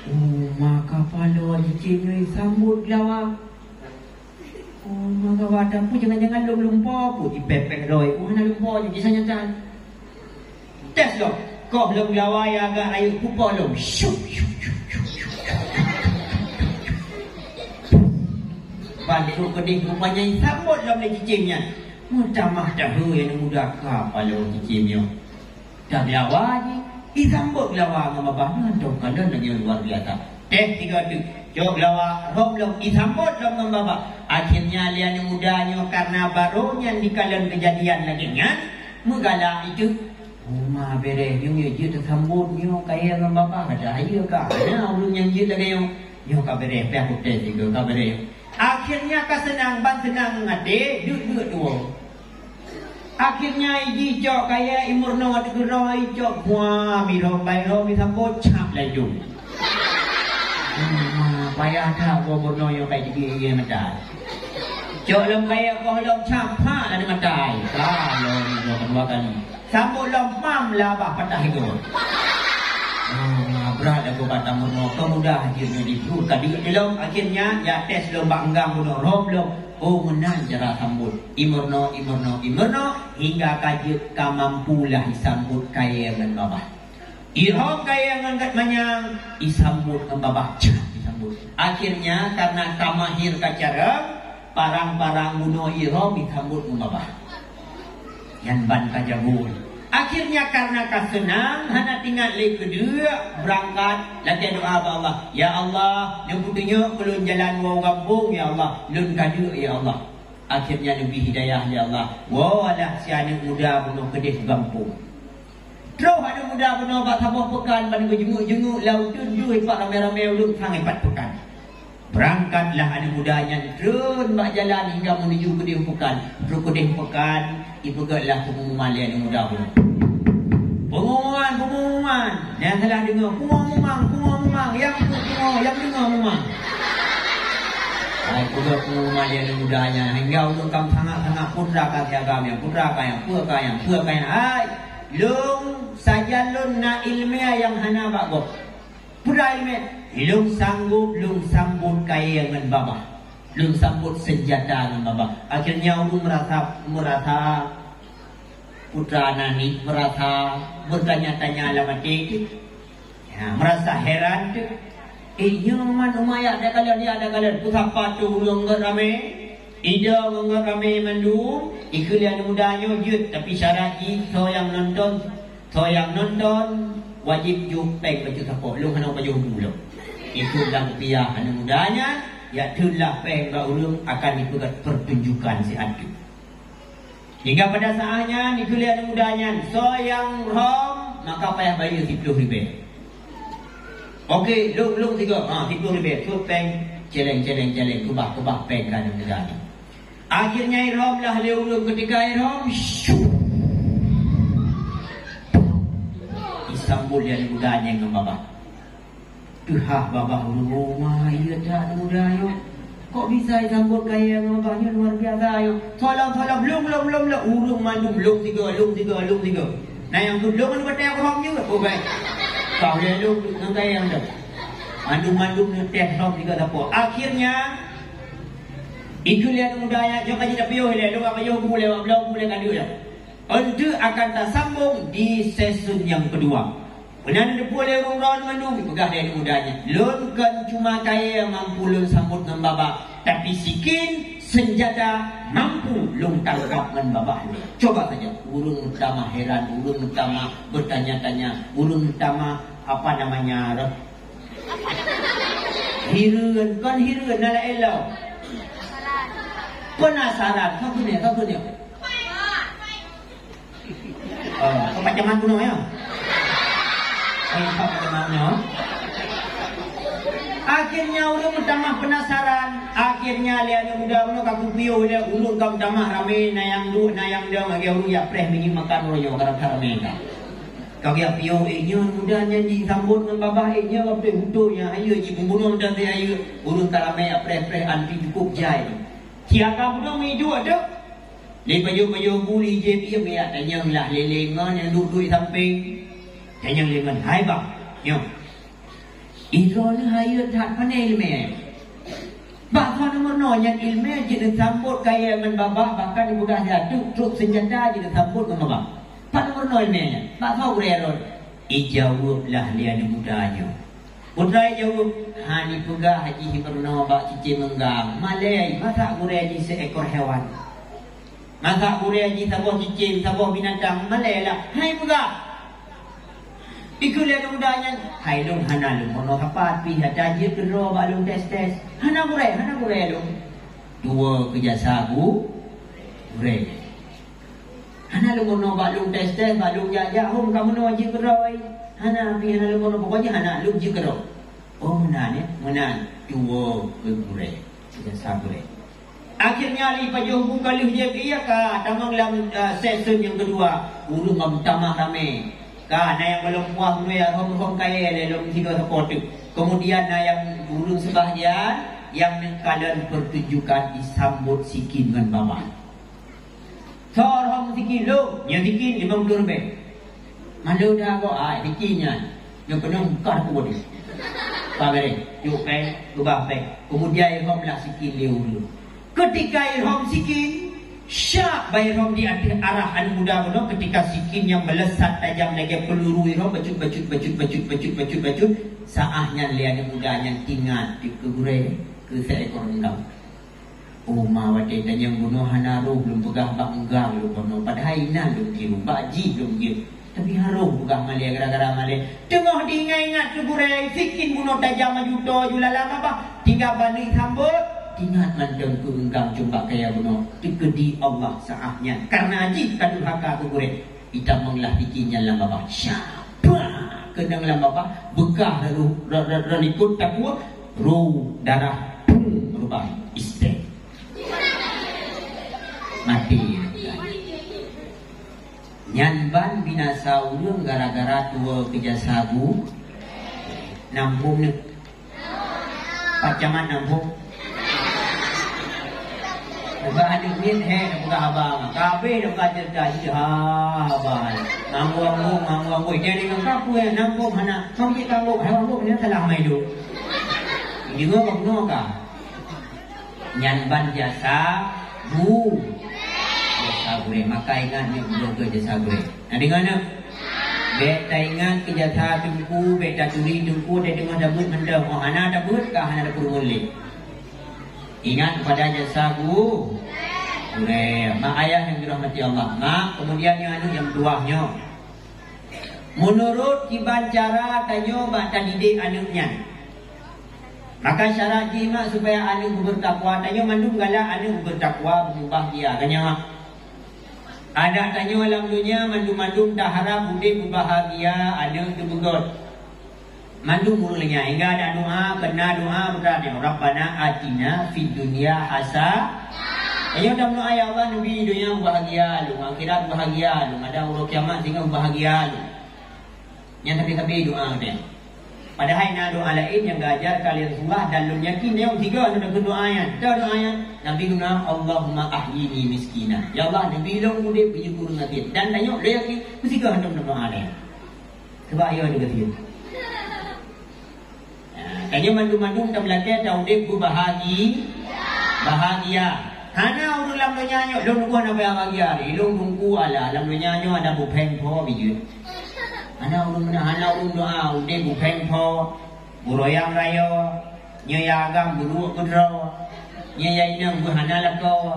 "Oh, ma ka paloe cicém nyoe sambot geulawa. Oh, ma ka wadah, peue jangan-jangan lôn lumpo peue?" Ipéh-péh droe. "Oh, hana lumpo nyoe, kisah nyata." Tes lom. Koh lom geulawa nyang agak rayeuk, peupoh lom. Syuk, syuk, syuk, syuk, syuk. Ban troh keudeh rupanya isambot lom lé cicém nyan. Meutamah dahé aneuk muda ka paloe cicém nyoe. Tabiawa jih, isambot geulawa ngon babah nyan, teukalon lagée luar biasa. Teh tiga teuk, cok geulawa, rhom lom, isambot lom ngon babah. Akhirnya lé aneuk muda nyoe karena barô nyan dikalon keujadian lagée nyan, meugalak itu. "Oh ma, beureh nyoe, nyoe jeuet tasambot nyoe kayée ngon babah, ada ayeue ka. Hana ureuëng nyang jeuet lagée nyoe. Nyoe ka beureh, pih kutée sigoe, ka beureh." Akhirnya ka seunang, ban seunang até, deuek-deuek tuwoe. Akhirnya iji cok kayée imeurunoe ateueh keudroe, icok buah mirong bai lom isambot cap laju. Hmm, payah that buah meurunoe nyang bai jigi ie mata. Cok lom kayée koh lom cap, pha laju mata ai. Ka lom dua kali. Sambot lom pam lah babah patah igoe. Oh, brat lagoe bak tameurunoe, keu mudah jih nyoe dibru ka deuek dilom, akhirnya ya tes lom bak eunggang bunoe rhom lom. Oh, meunan cara sambot. Imeurunoe, imeurunoe, imeurunoe, hingga ka jeuet ka mampu lah isambot kayée ngon babah. Irhom kayée ngon gat manyang, isambot ngon babah, cah isambot. Akhirnya karena ka mahir ka carông, parang-parang bunoe irhom isambot ngon babah. Nyan ban ka jago. Akhirnya karena ka seunang, hana teuingat lé keudeuek, beurangkat, lakée doa bak Allah. "Ya Allah, neupeutunyok keu lôn jalan woe u gampông, ya Allah, lôn ka deuek, ya Allah." Akhirnya neubri hidayah lé Allah. Woe lah si aneuk muda bunoe keudeh u gampông. Troh aneuk muda bunoe bak saboh peukan ban geujenguk-jenguk lam uteuen jih pat ramé-ramé ulôn sang ipat peukan. Beurangkatlah aneuk muda nyan treun bak jalan hingga menuju keudeh peukan. Troh keudeh peukan, ipeugét lah peungumuman lé aneuk muda bunoe. Peungumuman, peungumuman! Nyang salah deungoe, pungoe mumang, pungoe mumang! Nyang pungoe, nyang deungoe mumang! Hai, peugét peungumuman lé aneuk muda nyan, hingga ulôn ka meusangat-sangat, peue teuma ka siagam nyan, peue teuma ka nyan, peue ka nyan, peue ka nyan. Hai, lôn sajan lôn na iéleumé nyang hana bak gob. Peue iéleumé? Lôn sanggob lôn sambot kayée ngon babah. Lôn sambot seunjata ngon babah. Akhirnya ulôn meurasa, meurasa peue teuma na nyoe, meurasa beutanya-tanya lam até teuh. Ya, meurasa heran teuh. Eh, nyoe man umat yak takalon, yak takalon. Peusapa tu ureueng ngon ramé? Idong ngon ramé mandum, ikheun lé aneuk muda nyoe jeuet, tapi syarat jih soe nyang nonton, soe nyang nonton wajéb jôh péng bacut sapo. Lôn hana pajoh bu lom. Ikheun lam rupiah aneuk muda nyan, yak theun lah péng bak ureueng akan dipeugét pertunjukan siat teuk. Hingga pada saat nyan, ikheun lé aneuk muda nyan, soe nyang rhom, maka payah bayeue siplôh ribèe. Oke, lôn, lôn sigoe, ha, siplôh ribèe, sot péng, celeng, celeng, celeng, keubah, keubah péng keu aneuk muda nyan. Akhirnya irhom lah lé ureueng, ketika irhom, syup. Disambot lé aneuk muda nyan ngon babah. Teuhah babah ureueng, "Oh, ma, iya that muda nyoe. Kok bisa disambot kayèe ngon babah nyoe, luar biasa nyoe. Tolong, tolong, lôn, lôn, lôn, lôn." Ureueng mandum lôn sigoe, lôn sigoe, lôn sigoe. Na nyang keu lôn ngon batèe ureueng nyoe, oh, baik. Kah lé lôn ngon kayèe nyoe. Mandum-mandum neuteh rhom sigoe sapo. Akhirnya, ikheun lé aneuk muda nyan, "Jom ka jeuet tapiôh lé, lôn ka pajoh bu lé, bak bloe bu lé ka deuh nyan. Eunteuk akan tasambong di sesi nyang keudua." Meunan teupeue lé ureueng droe mandum, peugah lé aneuk muda nyan, "Lôn kon cuma kayèe mampu lôn sambot ngon babah, tapi sikin, seunjata mampu lôn tangkap ngon babah lôn." Coba saja, ureueng meutamah heran, ureueng meutamah bertanya-tanya, ureueng meutamah, apa namanya, hireuen, kon hireuen, na laén lom. Penasaran, ka beuna, ka beuna. Eh, kok macam mana nyoe, ya? Eh, kok macam mana nyoe? Akhirnya ureueng meutamah penasaran. Akhirnya lé aneuk muda bunoe ka kupiôh lé, ureueng ka meutamah ramé, na nyang duek, na nyang dong, lagèe ureueng jak preh minyeuk makan uroe nyoe, ka rata ramé ka. Ka geujak piôh, eh, nyoe muda nyan jisambot ngon babah, eh, nyoe ka beutôi-beutôi nyan, ayeue jipeubunoe meunan, ayeue ureueng ka ramé jak preh-preh, antri cukup jai. Siat ka bunoe meuiduek teuk. Lé pajoh-pajoh bu lé ijép ié, meujak tanyong lah lé-lé ngon nyang duek-duek sampéng. Tanyong lé ngon, "Hai bang, nyoe. Droeneuh hayeue that, pane ileumèe?" Bak soe meurunoe nyan ileumèe jeuet neusambot kayèe ngon babah, bahkan dipeugah jatuh trok seunjata jeuet neusambot ngon babah. Bak meurunoe ileumèe nyan, bak soe gurèe droeneuh? Ijaweueb lah lé aneuk muda nyoe. Putra jaweueb, "Hana peugah jih meurunoe bak cicém meunggang, malèe, masa gurèe jih seekor hewan. Masa gurèe jih saboh cicém, saboh binatang, malèe lah, hana peugah." Ikheun lé aneuk muda nyan, "Hai lôn hana lôn meurunoe sapat pih, ata jeuet keudroe bak lôn tes-tes. Hana gurèe, hana gurèe lôn." Tuwoe keu jasa gu-, gurèe. Hana lôn meurunoe bak lôn tes-tes, bak lôn jak-jak, hom ka meurunoe jeuet keudroe. Hana pih hana lôn meurunoe, pokoknya hana lôn jeuet keudroe. Oh, meunan, ya? Meunan. Tuwoe keu gurèe. Jasa gurèe. Akhirnya, lé pajoh bu ka lheueh jép ié ka tamong lam, eh, sesi nyang keudua. Ureueng ka meutamah ramé. Ka na nyang gohlom puah meunurot rhom-rhom kayèe lé lom sigoe sapo teuk. Kemudian na nyang ureueng seubah jian, nyang neukalon pertunjukan disambot sikin ngon babah. Soe rhom sikin lôn, nyoe sikin limong ploh ribèe. Malu dah kok, ai, sikin nyan. Nyoe keuneuk bukah kubuet. Ka beureh, yuk péng, keubah péng. Kemudian irhom lah sikin lé ureueng. Ketika irhom sikin, syab bak irhom di ateueh arah aneuk muda bunoe, ketika sikin nyang meulesat tajam lagèe peuluru irhom, bacut, bacut, bacut, saat nyan lé aneuk muda nyan teuingat keu gurèe, keu seekor meunggang. Oh, ma, watèe tanyong bunoe hana roh lôn peugah bak meunggang lôn bunoe, padahai inan lôn tiru, bak jih lôn jeuet. Tapi harôh peugah malèe gara-gara malèe. Teungoh diingat-ingat keu gurèe, sikin bunoe tajam aju toe ju lalam babah. Tinggai baneuk sambot, teuingat mantong keu meunggang cumbak kayèe bunoe. Teukeudi Allah saat nyan. Kareuna jih ka durhaka keu gurèe. Itamong lah sikin nyan lam babah. Syabah! Keunong lam babah, beukah roh, roh, roh, roh likot takue, roh darah, pum, reubah, istek. Maté. Nyan ban binasa ureueng gara-gara tuwoe keu jasa gu-, nampôm nyoe. Pat camat nampôm. Ubak aneuk miet, hé, tapeugah haba, ka abéh tapeugah ceurita jih, ha, haba. Ngambo-ngambo, ngambo-ngambo. Jadi ngon ka peue nampôm hana, ngon pih ka anggôk, hai anggôk nyan salah meuiduek. Deungoe ka bunoe ka. Nyan ban jasa gu-, jasa gurèe. Maka ingat nyoe beudôh keu jasa gurèe. Na deungoe nyoe? Bèk taingat keu jasa teungku, bèk taturi teungku, tadeungoe tabeuet mantong. Oh, hana tabeuet ka hana tapeureumeun lé. Ingat kepada jasa gu-, gurèe. Mak ayah nyang dirahmati Allah. Mak, keumudian nyoe aneuk nyang meutuwah nyoe. Meunurot kiban cara tanyoe bak tadidik aneuk nyan. Maka syarat jih mak supaya aneuk beutakwa, tanyoe mandum galak aneuk beutakwa, beubahgia. Tanyoe mak. Adak tanyoe lam donya mandum-mandum taharab udép beubahgia, aneuk teupeugöt. Mandum ureueng lagèe nyan, hingga ada doa, keu na doa, beutanyong, "Rabbana atina fid dunya hasa-," Ayo tameudoa, "Ya Allah, neubi donya bahagia lôn, akhirat bahagia lôn, ada uroe kiamat singoh bahagia lôn." Nyan tapi-tapi doa teuh. Padahai na doa laén nyang geuajar kali Rasulullah dan lôn yakin nyoe sigoe hana takheun doa nyan. Tahu doa nyan? Nabi guna, "Allahumma ahyini miskina." Ya Allah, neubi lôn udép beusyukur ngon até. Dan tanyoe lôn yakin sigoe hana doa nyan. Sebab ya juga dia. Nah, tanyoe mandum-mandum tameulakèe taudép beubahagi-, bahagia. Hana ureueng lam donya nyoe, lôn bukan apa yang bahagia. Lôn tungku Allah, lam donya nyoe ada bupeng po bijeu. Hana ureueng meunan, hana ureueng doa, udép bupeng po, buroyang rayo, nyoe ya agam buruek keudroe. Nyan nyang inong beuhana lakoe,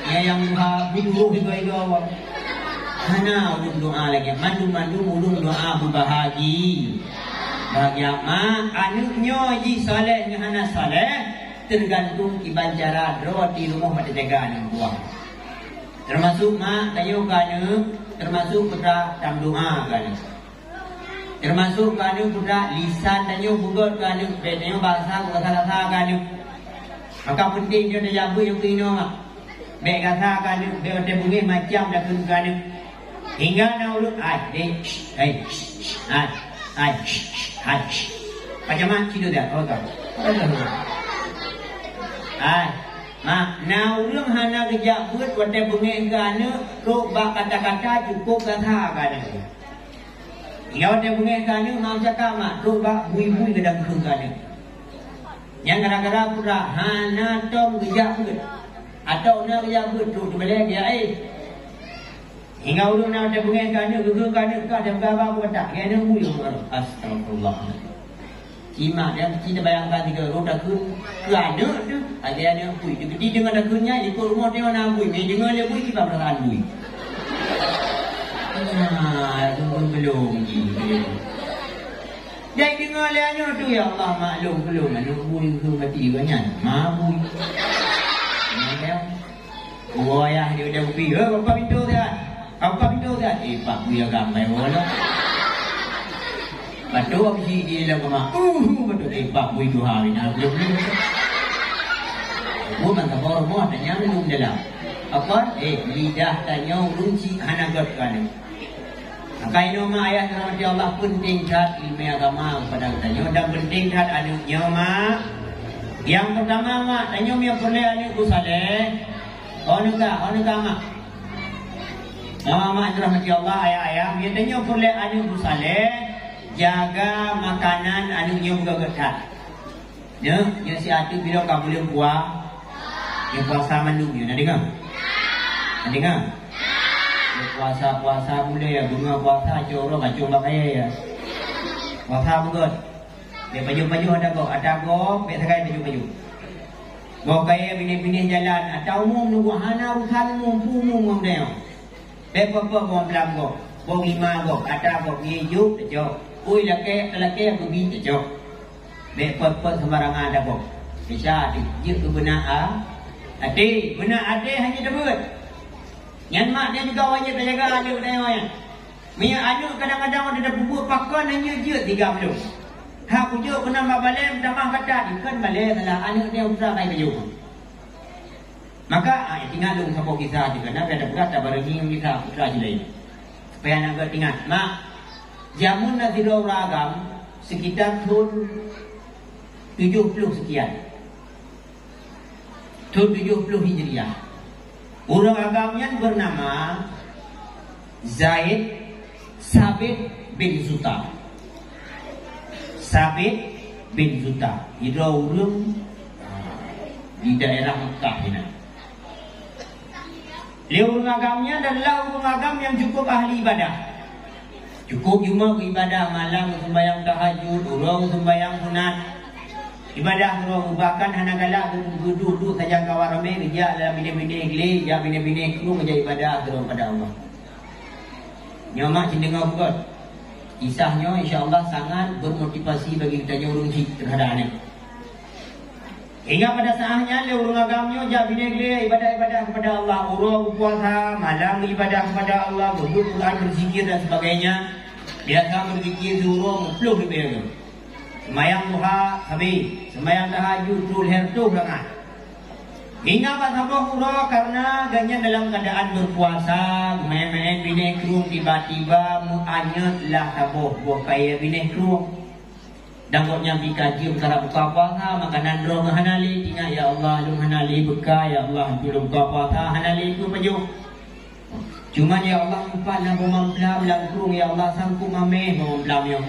nyan nyang beuha budoh igoe-igoe. Hana ulôn doa lagèe, mandum-mandum ulôn doa beubahagi. Bahagia mak, aneuk nyoe jih saleh nyoe hana saleh, teugantung kiban cara droe di rumoh bak teujaga aneuk buah. Teumasok mak, tanyoe keu aneuk, teumasok peue tameudoa keu aneuk. Teumasok keu aneuk budak, lisan tanyoe beugöt keu aneuk, bèk tanyoe basa gasa-gasa keu aneuk. Maka peunteng tanyoe tajak beuet nyang keunoe, bèk gasa keu aneuk, bèk watèe beungèh macam takheun keu aneuk. Hingga na ulôn, "Ai, dek, ai, ai, ai, ai." Macam mana cit dah, oh, tak. Ai, mak, na ureueng hana geujak beuet watèe beungèh keu aneuk, trok bak kata-kata cukôp gasa keu aneuk. Nyoe watèe beungèh keu aneuk, mak cakap mak, trok bak bui-bui geudang keu aneuk. Nyang gara-gara putra hana tom geujak beuet. Atau na geujak beuet, trok teubalèe geujak éh. Hingga ureueng na watèe beungèh keu aneuk, geukheun keu aneuk, ka deuh gaba beubatak, geujak aneuk bui. Astagfirullah. Simak dan kita bayangkan tiga roda keu, keu aneuk tu, ada aneuk bui. Jadi dengan takheun nyan, ikut rumah dia na bui. Mai dengar lé bui, kiban perasaan bui. Nah, belum, belum, belum. Jadi dengar lé aneuk tu, "Ya Allah, maklum, belum, aneuk bui tu mati juga nyan." Ma bui. Nyan dia. Oh, ayah dia udah bui. "Eh, apa pintu dia? Apa pintu dia?" "Eh, pak bui agam, baik bola." Betul, bisi di dalam kamar. Uh, betul. Eh, pak bui dua hari nak beli-beli. Gua mantap baru mau tanya minum dalam. Apa? Eh, lidah tanya urung cik hana got kau ni. Maka inoe mak ayah dirahmati Allah, penting that ilmu agama kepada tanyoe dan penting that aneuk nyoe mak. Yang pertama mak, tanyoe meunyoe peureulèe aneuk beusaleh. Oh neuka, oh neuka mak. Mama-mama dirahmati Allah, ayah-ayah, meunyoe tanyoe peureulèe aneuk beusaleh, jaga makanan aneuk nyoe beugöt-göt that. Nyoe, nyoe si ateueh bilong ka buleuen puasa. Nyoe puasa mandum nyoe, na deungoe? Na deungoe? Nyoe puasa-puasa buleuen, beungoh puasa, cok uroe kacung bak kayèe. Puasa beugöt. Bèk pajoh-pajoh ata gob, ata gob, bèk sagai pajoh-pajoh. Gob kayèe binéh-binéh jalan, ata umum nunggu hana urusan umum, peue umum ngon tanyoe. Bèk peuet-peuet boh blang gob, boh lima gob, ata gob, ngieng jok tacok. Ui lakèe, lakèe geubi tacok. Bèk peuet-peuet seumbarangan ata gob. Bisa jeuet keu beuna a-, até, beuna até hana teubeuet. Nyan mak nyan juga wajéb tajaga aneuk tanyoe nyan. Meunyoe aneuk kadang-kadang watèe tapeubuet pakon hana jeuet tiga ploh. Hak kujok keunan bak balèe meutamah gata, dikheun balèe salah aneuk nyan putra kai kajok. Maka, ah, ingat lôn saboh kisah juga, na gata peugah tabarengi ngon kisah putra jih laén. Supaya aneuk geuingat. Mak, jameun na sidroe ureueng agam sekitar thon tujoh ploh sekian. Thon tujoh ploh Hijriah. Ureueng agam nyan bernama Zaid Sabit bin Zuta. Sabit bin Zuta. Sidroe ureueng di daerah Mekah sinan. Lé ureueng agam nyan adalah ureueng agam nyang cukup ahli ibadah. Cukup jumah ibadah, malam sumbayang tahajud, uroe sumbayang sunat. Ibadah droe, bahkan hana galak geuduek-duek sajan kawan ramé, geujak lam binéh-binéh glé, jak binéh-binéh krueng, geujak ibadah droe pada Allah. Nyoe mak cit deungoe beugöt. Kisah nyoe insya Allah sangat bermotivasi bagi geutanyoe ureueng chik terhadap aneuëk. Hingga pada saat nyan lé ureueng agam nyoe jak binéh glé ibadah-ibadah kepada Allah, uroe puasa, malam ibadah kepada Allah, geuduek Quran, berzikir dan sebagainya. Biasa berzikir siuroe meuploh ribèe. Seumayang duha sabe, seumayang tahajud troh lhèe reutôh rakaat. Hingga bak saboh uroe karena gobnyan dalam keuadaan berpuasa, geumeu'èn-meu'èn binéh krueng, tiba-tiba meu'anyot lah saboh boh kayèe binéh krueng. Dan gobnyan pih ka jeuem karab buka puasa, makanan droe hana lé, teuingat, "Ya Allah, lôn hana lé beukai, ya Allah, lôn buka puasa, hana lé keu pajoh." Cuman, "Ya Allah, pat na boh mamplam lam krueng, ya Allah, sangkok mamèh boh mamplam nyoe.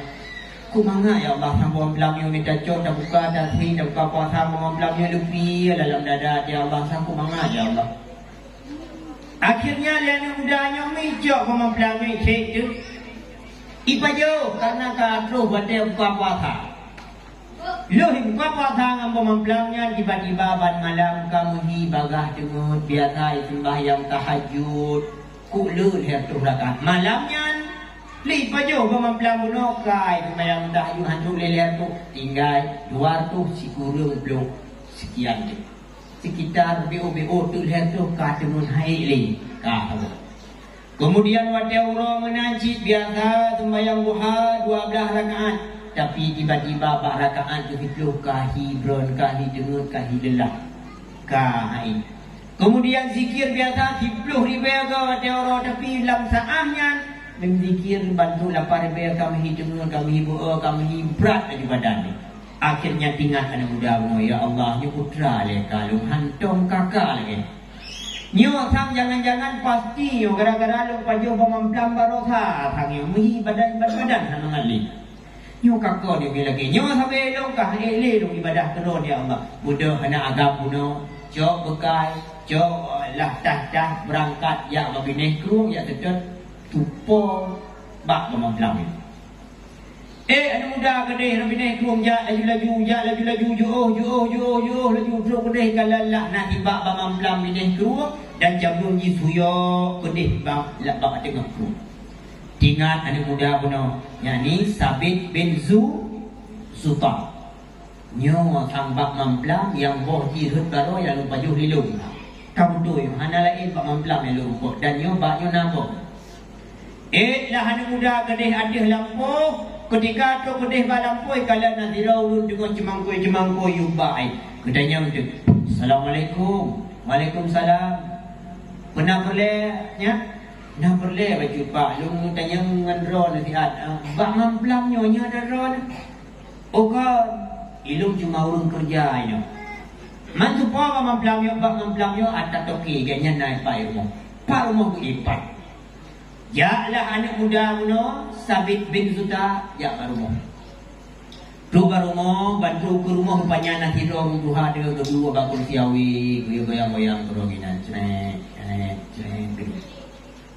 Kok mangat, ya Allah, sang boh mamplam nyoe, mita cok, tabuka, tasri, tabuka puasa, boh mamplam nyoe leupie lam dada, ya Allah, sangkok mangat, ya Allah." Akhirnya, lé aneuëk muda nyoe meucok boh mamplam nyoe, cit teuk. Ipajoh, karena ka troh watèe buka puasa. Lheueh buka puasa ngon boh mamplam nyan, tiba-tiba ban malam ka meuhi bagaih teungeut, biasa iseumbahyang tahajud, kok le lhèe reutôh rakaat. Malam nyan, lé ipajoh boh mamplam bunoe, ka iseumbahyang tahajud han troh lé lhèe reutôh, tinggai dua reutôh sikureueng ploh sekian teuk. Sekitar B O B O teuk lhèe reutôh ka teungeut hai lé, ka saboh. Keumudian watèe uroe meunan cit biasa seumbahyang duha dua blaih rakaat, tapi tiba-tiba bak rakaat keusiploh ka hi brön, ka hi teungeut, ka hi leulah, ka hai. Keumudian zikir biasa siploh ribèe goe watèe uroe, tapi lam saát nyan meuzikir bantuk lapan ribèe, ka meuhi teungeut, ka meuhi beu'oe, ka meuhi brat laju badan. Akhirnya teuingat aneuëk muda bunoe, "Ya Allah, nyoe putra lé ka lôn, hantom kaka lagèe." Nyoe sang jangan-jangan pasti nyoe gara-gara lôn pajoh boh mamplam baroesa, sang nyoe meuhi badan, badan, badan hana mangat lé. Nyoe ka kon nyoe lagèe nyoe sabe lôn ka han ék lé lôn ibadah keu Droe, ya Allah. Beudôh hana agam bunoe, cok beukai, cok, eh, lah tah-tah beurangkat jak bak binéh krueng, jak seutôt tupo bak boh mamplam nyoe. Eh, aneuëk muda keudeh, binéh krueng jak laju-laju, jak laju-laju, jiôh, jiôh, jiôh, jiôh, laju trok keudeh, kalon lah na sibak boh mamplam binéh krueng dan cabeueng jisuyok keudeh bak, bak teungoh krueng. Teuingat aneuëk muda bunoe, yakni Sabit bin Zu-, Zuta. Nyoe sang bak mamplam nyang boh jih rhot baroe nyang lôn pajoh lé lôn. Ka beutôi, hana laén bak mamplam nyang lôn rukok, dan nyoe bak nyoe na boh. Ék lah aneuëk muda keudeh ateueh lampôh, keutika trok keudeh bak lampôh, kalon na sidroe ureuëng teungoh ceumangkôi-ceumangkôi yub bak, eh, geutanyong teuk, "Assalamualaikum." "Waalaikumsalam." "Peue na peureulèe nyan?" "Na peureulèe bacut, Pak, lôn tanyong ngon droeneuh siat, eh, bak mamplam nyoe, nyoe na droeneuh?" "Oh kon, ilôn cuma ureuëng keureuja inoe." Meutupo bak mamplam nyoe, bak mamplam nyoe ata toke, gobnyan na ipat rumoh. Pat rumoh geuipat. Jaklah aneuëk muda bunoe, Sabit bin Zuta, jak bak rumoh. Trok bak rumoh, ban trok keu rumoh, rupanya na sidroe ureuëng tuha deuh geuduek bak kursi awe, geugoyang-goyang keudroe inan, crek, crek, crek, geuduek.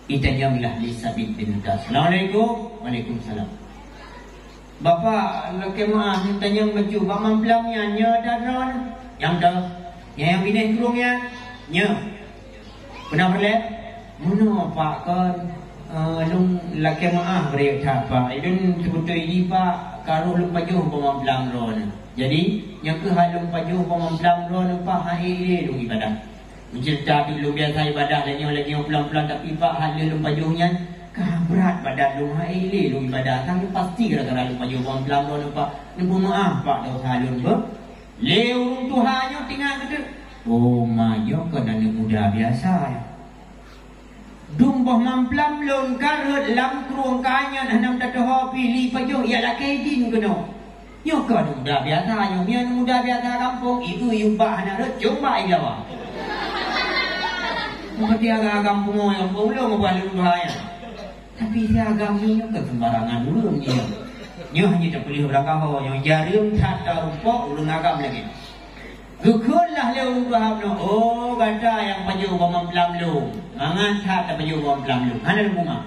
Itanyong lah lé Sabit bin Zuta, "Assalamualaikum." "Waalaikumsalam." "Bapak, lakèe meu'ah, neutanyong bacut, bak mamplam nyan nyoe ata droeneuh?" "Nyang toh, nyang binéh krueng nyan?" "Nyoe." "Peue na peureulèe?" "Meunoe, Pak, kon, eh, lôn lakèe meu'ah bri that, Pak. Ulôn seubeutôi jih, Pak, ka rôh lôn pajoh boh mamplam droeneuh. Jadi, nyoe kheueh han lôn pajoh boh mamplam droeneuh, Pak, han ék lé lôn ibadah." Meuceurita teuk, "Lôn biasa ibadah lagèe nyoe, lagèe nyoe pulang-pulang, tapi Pak, han lheueh lôn pajoh nyan ka brat badan lôn, han ék lé lôn ibadah. Kan pasti gara-gara lôn pajoh boh mamplam droeneuh, Pak. Neupeumeu'ah, Pak, desya lôn beuh." Lé ureuëng tuha nyoe teuingat keuteuk, "Oh, ma, nyoe kon aneuëk muda biasa. Dum boh mamplam lôn ka rhot lam krueng, ka anyot hana meutateuho pih, lé ipajoh, jak lakèe idin keunoe. Nyoe kon aneuëk muda biasa nyoe, nyoe aneuëk muda biasa gampông, ieu yub bak hana rhot, cong bak ié lawa." Meuperti agam-agam pungo nyang peulom ubah lôn bahaya. Tapi si agam nyoe, nyoe kon seumbarangan ureuëng nyoe. Nyoe hana tapeuleueh ureuëng gaho, nyoe jareueng that tarumpok ureuëng agam lagèe. Geukheun lah lé ureuëng tuha nyoe, "Oh, gata nyang pajoh boh mamplam lôn. Mangat that tapajoh boh mamplam lôn. Hana lôn peumeu'ah."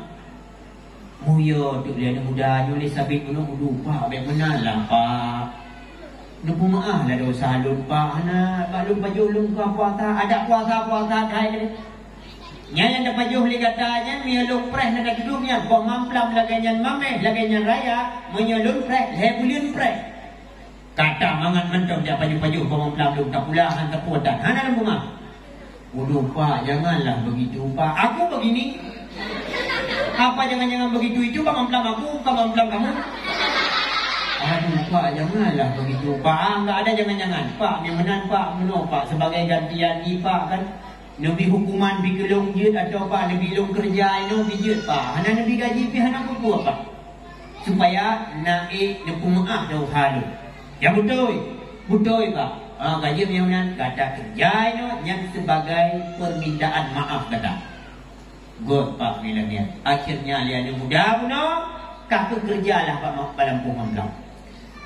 Oh ya, tu dia aneuk muda nyoe lé sabit bunoe udu, Pak, bék meunan lah, Pak. Neupeumeu'ah lah desya lôn, Pak. Hana, bak lôn pajoh lôn ka puasa, adak puasa-puasa keuhai teuh. Nyan nyang tapajoh lé gata nyan, meunyoe lôn preh na tatudong nyan, boh mamplam lagée nyan maméh, lagée nyan raya, meunyoe lôn preh, lhée buleuen preh. Ka tamangat mantong jak pajoh-pajoh boh mamplam lôn, tapula han tapue tan. Hana lôn peugah. Waduh, Pak, janganlah begitu, Pak. Aku begini. Apa jangan-jangan begitu? Itu boh mamplam aku, bukan mamplam kamu. Aduh, Pak, janganlah begitu, Pak. Ah, enggak ada jangan-jangan. Pak, memang meunan, Pak, meunoe, Pak, sebagai gantian jih, Pak, kan. Neubi hukuman pih keu lôn jeuet atawa neubi lôn keureuja inoe pih jeuet, Pak. Hana neubi gaji pih hana peue-peue, Pak. Supaya na ék neupeumeu'ah desya lôn. Nyang beutôi, beutôi, Pak. Ah, gaji nyang meunan gata keureuja inoe nyan sebagai permintaan maaf gata. Göt, Pak, meunyoe lagée nyan. Akhirnya lé aneuk muda bunoe ka keukeureuja lah bak ma-, bak lampôh mamplam.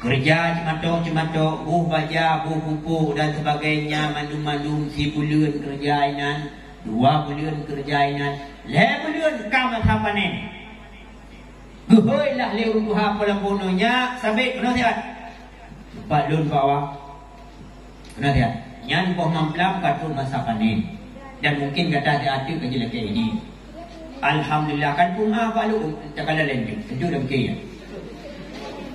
Keureuja ceumatok-ceumatok, boh baja, boh pupuk dan sebagainya, mandum-mandum sibuleuen keureuja inan, dua buleuen keureuja inan, lhée buleuen ka masa panen. Geuhôi lah lé ureuëng tuha po lam bunoe nyan, sabit bunoe siat. Tempat lôn bawa. Pernah lihat? Nyan boh mamplam ka trok masa panen. Dan mungkin gata siat ka jilakée idin. Alhamdulillah, kan peumeu'ah bak lôn, cakala laén jih, sejuk dan keu ya.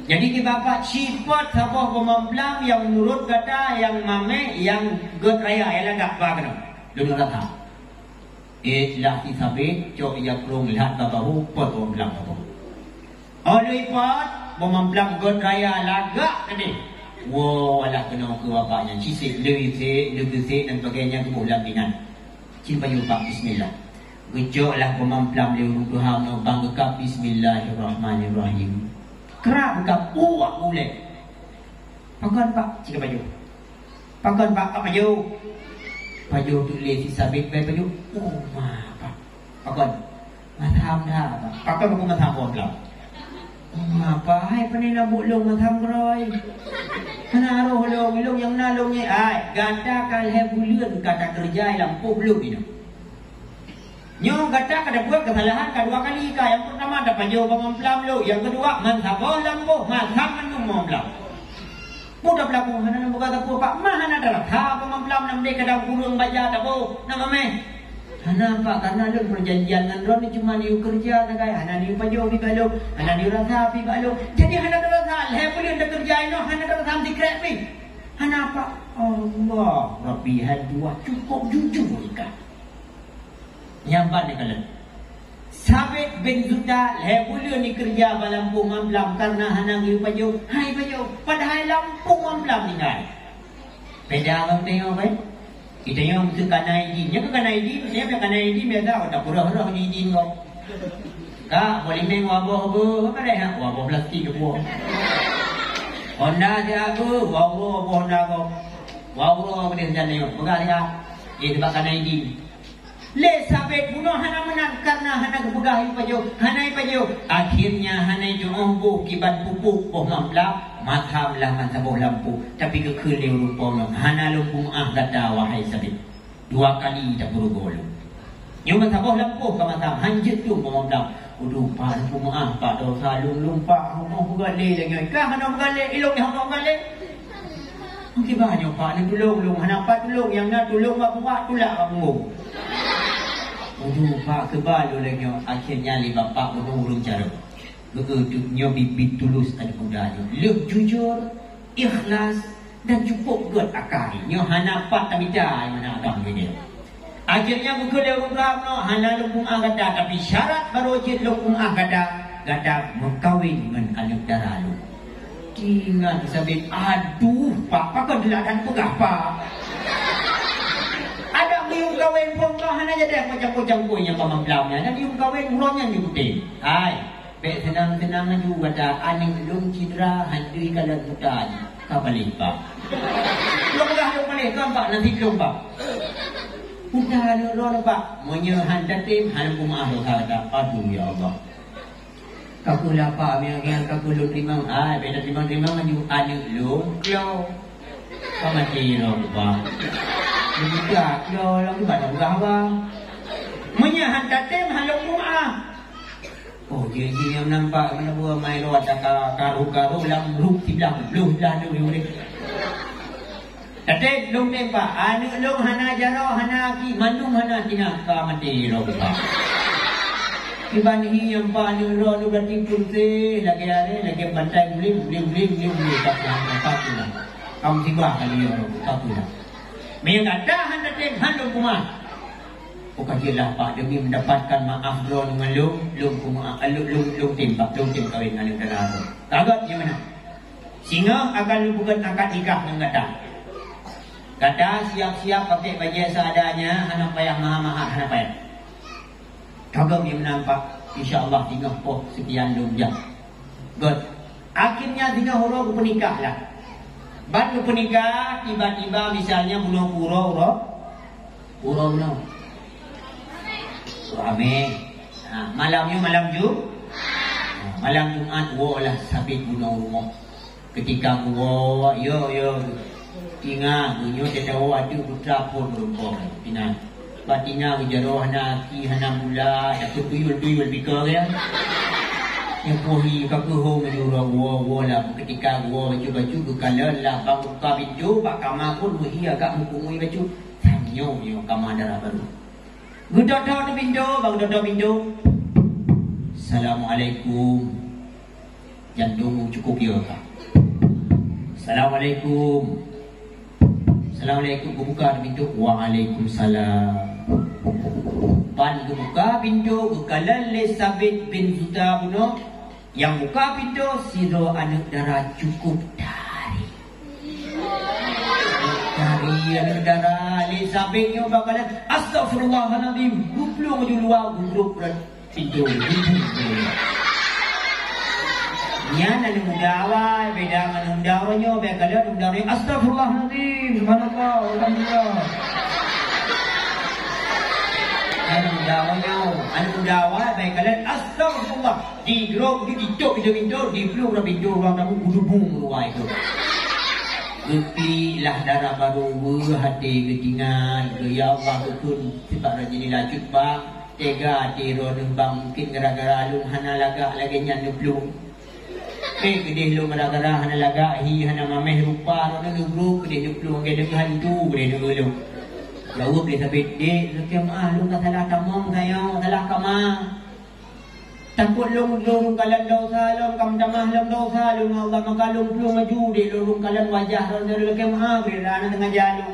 Jadi, di Bapak sifat saboh boh mamplam nyang meunurot gata, nyang maméh, nyang göt raya, nyang lagak ba keunoe. Lôn rasa. Eh, lah si sabit, cok ija krong lat bak bahu, pot boh mamplam bak bahu. Oh, lheueh pot, boh mamplam göt raya lagak teuh. Woe, alah keunoe keu bapak nyan, sisek, leuisek, leubeuisek dan sebagainya geuboh lam inan. Cit pajoh bak bismillah. Geucok lah boh mamplam lé ureuëng tuha meunoe bang geukab bismillahirrahmanirrahim. Krab geukab, uwak ulée. Pakon, Pak? Cit pajoh. Pakon, Pak, ka pajoh? Pajoh tu lé si sabit bai pajoh. Oh, ma, Pak. Pakon? Masam dah, Pak. Pakon aku masam boh mamplam? Oh, ma, Pak, hai pane na buet lôn masam keurôi. Hana roh lôn, lôn nyang na lôn nyé. Ai, gata ka lhée buleuen ka takeureuja lam poh lôn inoe. Nyoe gata ka tabuet keusalahan ka dua kali ka. Nyang peurtama tapajoh boh mamplam lôn, nyang keudua man saboh lampôh masam mandum boh mamplam. Peue tapeulaku hana na buka sapeue, Pak, mah hana tarasa boh mamplam, nam deh kadang kureueng baja taboh, na maméh. Hana, Pak, karena lôn peujanjian ngon droeneuh cuma neuyue keureuja sagai, hana neuyue pajoh pih bak lôn, hana neuyue rasa pih bak lôn. Jadi hana tarasa, lhée buleuen takeureuja inoe hana tarasa sikrek pih. Hana, Pak. Allah, Rabbi, hai dua cukup jujur ka. Nyang ban neukalon. Sabit bin Zuta lhée buleuen jikeureuja bak lampôh mamplam kareuna hana geuyue pajoh, hai pajoh, padahai lampôh mamplam tinggai. Beda ngon tanyoe, kan? Geutanyoe meuseu kana idin. Nyoe keu kana idin, meuseu kana idin biasa, oh, tapeurôh-rôh idin gob. Ka, polimeng waboh beuh, apa deh, ha? Waboh plastik keupue. Honda siat beuh, waboh, waboh Honda gob. Waboh, apa deh, rencana nyoe? Peugah siat. Eh, teuba kana idin. Lé sabet bunoe hana meunan, kareuna hana geupeugah ipajoh, hana ipajoh. Akhirnya hana itu'oh boh kiban pupuk boh mamplam, matham lah meusaboh lampôh, tapi geukheun lé ureuëng po nyoe, "Hana lôn peumeu'ah gata, wahai sabet." Dua kali tapeurugoe lôn. Nyoe meusaboh lampôh ka matham, hanjeuet lôn boh mamplam. Uduh, Pak, lôn peumeu'ah, Pak, desya lôn, lôn, Pak, hana peugah lé lagée nyoe. Ka hana peugah lé, ilong hana peugah lé. Meukiban nyoe, Pak, neutulông lôn, hana pat tulông, nyang na tulông bak buwak, tulak bak punggong. Uduh, Pak, keuba lôn lagée nyoe, akhé nyan lé bapak bunoe ureuëng carông. Geuh, nyoe biet-biet tulus aneuk muda nyoe. Lheueh jujur, ikhlas, dan cukup gét akai. Nyoe hana pat tamita nyang na agam nyoe. Akhirnya geukheun lé ureuëng tuha nyoe, "Hana lôn peumeu'ah gata, tapi syarat barô jeuet lôn peumeu'ah gata, gata meukawen ngon aneuk dara lôn." Ingat sabet, aduh, Pak, pakon teulat that peugah, Pak? Adak geuyue kawen phon ka hana jadi, macam-macam pun nyang ka mamplam nyan. Jadi geuyue kawen uroe nyan di kutem. Hai, bék seunang-seunang laju gata, aneuk lôn cit dara, han deuh kalon buta jih. Ka paléh, Pak. Lôn peugah lôn paléh, kon, Pak, nasib lôn, Pak. Buta aneuk droeneuh, Pak. Meunyoe han tatem, han peumeu'ah dosa gata. Aduh, ya Allah. Ka keuh lapa miang-miang, ka keuh lôn teurimong. Ai, bék tateurimong-teurimong laju aneuk lôn klo. Ka maté lôn, Pak. Lôn buta klo, lôn buta peugah, Bang. Meunyoe han tatem, han lôn peumeu'ah. Oh, jih-jih nyang nampak meunan buet mai rot ka karu-karu lam ruk siblah, bloh siblah tu ureueng. Tapi lôn teuka, aneuk lôn hana jaroe, hana aki, mandum hana tina ka maté lôn teuka. Kiban hi nyang pa aneuk lôn tu berarti putih lagèe aré, lagèe pantai guling, guling, guling, guling, guling, tak pernah nampak pula. Kamu sibah kali ya, tak pernah. Meunyo gata hana tem, han lôn kumat. Bukan jeulaih Pak, demi mendapatkan maaf droe ngon lôn, lôn kuma-, lôn, lôn, lôn tem, lôn tem kawin ngon lôn dara. Ka gèt nyang meunan. Singoh akan lôn peugèt akad nikah ngon gata. Gata siap-siap pakèk bajèe seadanya, hana payah mahar-mahar, hana payah. Ka gèt nyang meunan, Pak. Insya Allah singoh poh sekian lôn jak. Gèt. Akhirnya singoh uroe geupeunikah lah. Ban geupeunikah, tiba-tiba misalnya bunoe uroe, uroe, uroe bunoe. Uroe Hamèh. Ha, malam nyoe malam Ju-, ha, malam Jumat woe lah Sabit bunoe rumoh. Ketika geuwoe, yo, yo, ingat, meunyoe teudawa ateueh putra phon meurumpok, Tina. Bak Tina geujaroe hana aki, hana mula, takot tuyul-tuyul bika gaya. Nyoe poh hi ka keuhong meunyoe ureueng woe, woe lah. Ketika geuwoe bacut-bacut geukalon lah, bang buka pintoe, bak kama phon meuhi agak meupungui bacut. Sang nyoe, nyoe kama dara barô. Geutok-tok di pintoe, bang geutok-tok pintoe. Assalamualaikum. Jantung cukup ya, Kak. Assalamualaikum. Assalamualaikum. Geubuka pintoe. Waalaikumsalam. Ban geubuka pintoe, geukalon lé Sabit bin Zuta bunoe. Nyang buka pintoe, sidroe aneuk dara cukup tari. Tari aneuk dara, lé Sabit nyoe bak kalon, "Astagfirullahalazim." Geuplueng laju luwa, geugrôp pintoe. Nyan aneuk muda awai, beda ngon aneuk muda awai nyoe, bèk kalon aneuk muda awai, "Astagfirullahalazim, subhanallah, walhamdulillah." Aneuk muda awai nyoe, aneuk muda awai, bèk kalon, "Astagfirullah." Digrôp, di, dicok pintoe-pintoe, diplueng lam pintoe ruang tamu, geudubung luwa itu. Geuklik lah dara barô, weueh até geutinggai, "Ya Allah, beutôi sifat rajin lacut bang, tega até droeneuh bang, mungkin gara-gara lôn hana lagak lagèe nyan neuplueng. Eh, keudeh lôn gara-gara hana lagak, hi hana mamèh rupa droeneuh, neugrôp keudeh neuplueng, lagèe hantu keudeh neuplueng." Jaweueb lé Sabit, "Dek, lakèe meu'ah, lôn ka salah tamong, sayang, salah kama. Takot lôn, lôn rung kalon dosa lôn, ka meutamah lom dosa lôn ngon Allah, maka lôn plueng laju deh lôn rung kalon wajah lôn, lôn lakèe meu'ah, bèk na teungaja lôn."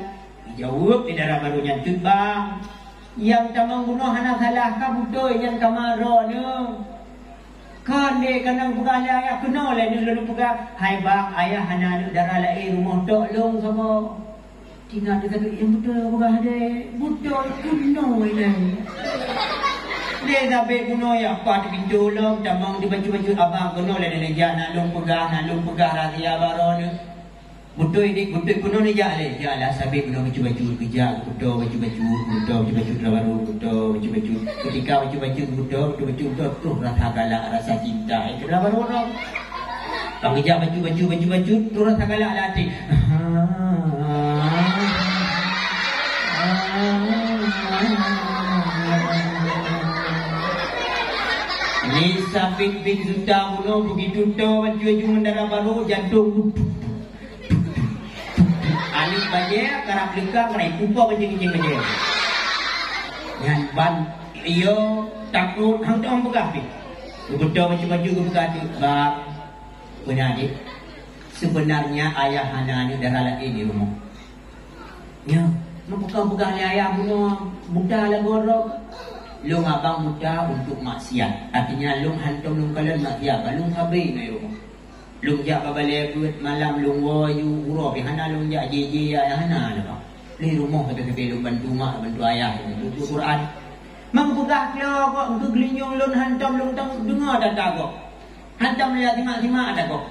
Jaweueb lé dara barô nyan, "Cut bang, nyang tamong bunoe hana salah, ka beutôi nyan kama droeneuh. Kon deh, ka na geupeugah lé ayah, keunoe lé neuh lôn peugah, 'Hai bang, ayah hana aneuk dara laén, rumoh tok lôn saboh.'" Tina teuka nyang beutôi peugah deh, beutôi keunoe ilèe. Lé Sabit bunoe jak pat pintoe lom, tamong di bacut-bacut, "Abang, keunoe lé neujak, na lôn peugah, na lôn peugah rahsia bak droeneuh." "Beutôi, Dek, beutôi keunoe neujak lé." Jak lah Sabit bunoe bacut-bacut, geujak geupeutô bacut-bacut, geupeutô bacut-bacut, dara barô geupeutô bacut-bacut. Ketika bacut-bacut geupeutô, bacut-bacut geupeutô, troh rasa galak, rasa cinta, eh, dara barô lom. Ka geujak bacut-bacut, bacut-bacut, troh rasa galak lam até. Lé Sabit bin Zuta bunoe begitu tô bacut-bacut ngon dara barô, jantong aneuk bajèe karab leuka, karab ipupa bajèe, keucing bajèe. Nyan ban, iyo, takot, hana teupeugah pih. Geupeutô bacut-bacut, geupeugah teuk, "Bang, beuna deh, sebenarnya ayah hana aneuk dara laén di rumoh. Nyoe, neupeugah-peugah lé ayah bunoe buta lagoe droe. Lôn abang buta untuk maksiat. Artinya, lôn hantom lôn kalon maksiat, ban lôn sabe ngon rumoh. Lôn jak bak balèe beuet, malam lôn woe aju, uroe pih hana lôn jak, jih-jih ya hana lôn." Lé rumoh sabe-sabe lôn bantu mak, bantu ayah, lôn tuntut Quran. Meupeugah keu lôn kok, keu geulinyueng lôn hantom lôn tang deungö tata kok. Hantom lôn jak simak-simak tata kok.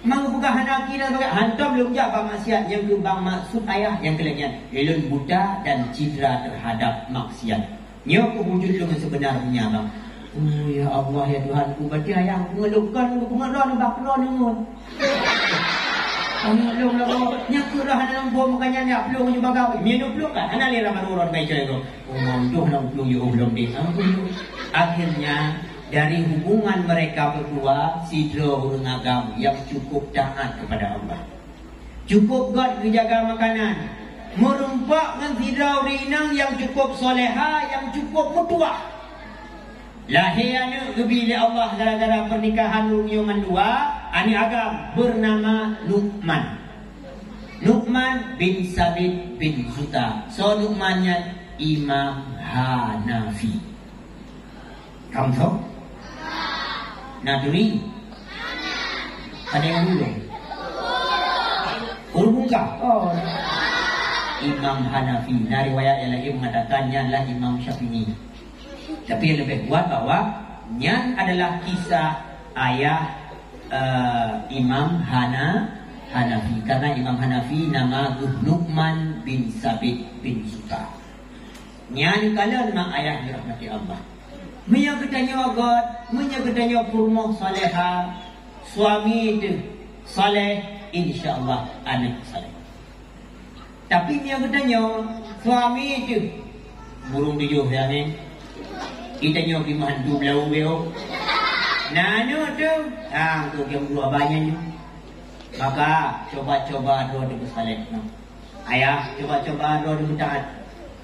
Meupeugah hana aki dan sebagainya, hantom lôn jak bak maksiat, nyang keu bang maksud ayah nyang keu lagèe nyan. Lôn buta dan cidra terhadap maksiat. Nyoe keuh wujud lôn seubeunarnya, bang. Oh, ya Allah, ya Tuhanku, berarti ayah ku ngon lôn kon, ku ngon droeneuh bak droeneuh ngon. Ngon lôn lagoe, nyan keuh roh hana lôn bom, makanya nyak plueng baju bagah. Mie lôn plueng kan, hana lé rama droe bai coy ko. Oh, untung hana plueng, ya Allah, deh. Akhirnya, Dari hubungan mereka berdua, sidroe ureuëng agam nyang cukup taat kepada Allah. Cukup gét geujaga makanan, meurumpok ngon sidroe ureuëng inong nyang cukup soleha, nyang cukup meutuwah. Lahé aneuëk geubi lé Allah gara-gara pernikahan ureuëng nyoe mandua, aneuëk agam beunama Nu'man. Nu'man bin Sabit bin Zuta. Soe Nu'man nyan? Imam Hanafi. Kamu tahu? Naduri? Ada yang dulu? Guru buka? Oh. Imam Hanafi. Nah, riwayat yang lain mengatakan nyan adalah Imam Syafi'i. Tapi yang lebih kuat bahwa nyan adalah kisah ayah, eh, Imam Hana, Hanafi. Karena Imam Hanafi nama geuh Nu'man bin Sabit bin Zuta. Nyan kalon mak ayah dirahmati Allah. Meunyoe geutanyoe gét, meunyoe geutanyoe peurumoh soleha, suami teuh soleh, insya Allah aneuëk soleh. Tapi meunyoe geutanyoe suami teuh burung tujoh ya ni, geutanyoe pi meuhantu beulau beo. Nah, nyoe teuh, ah, tu yang dua banyak nyoe. Maka coba-coba droe teuh beusaleh. Nah. Ayah, coba-coba droe teuh taat.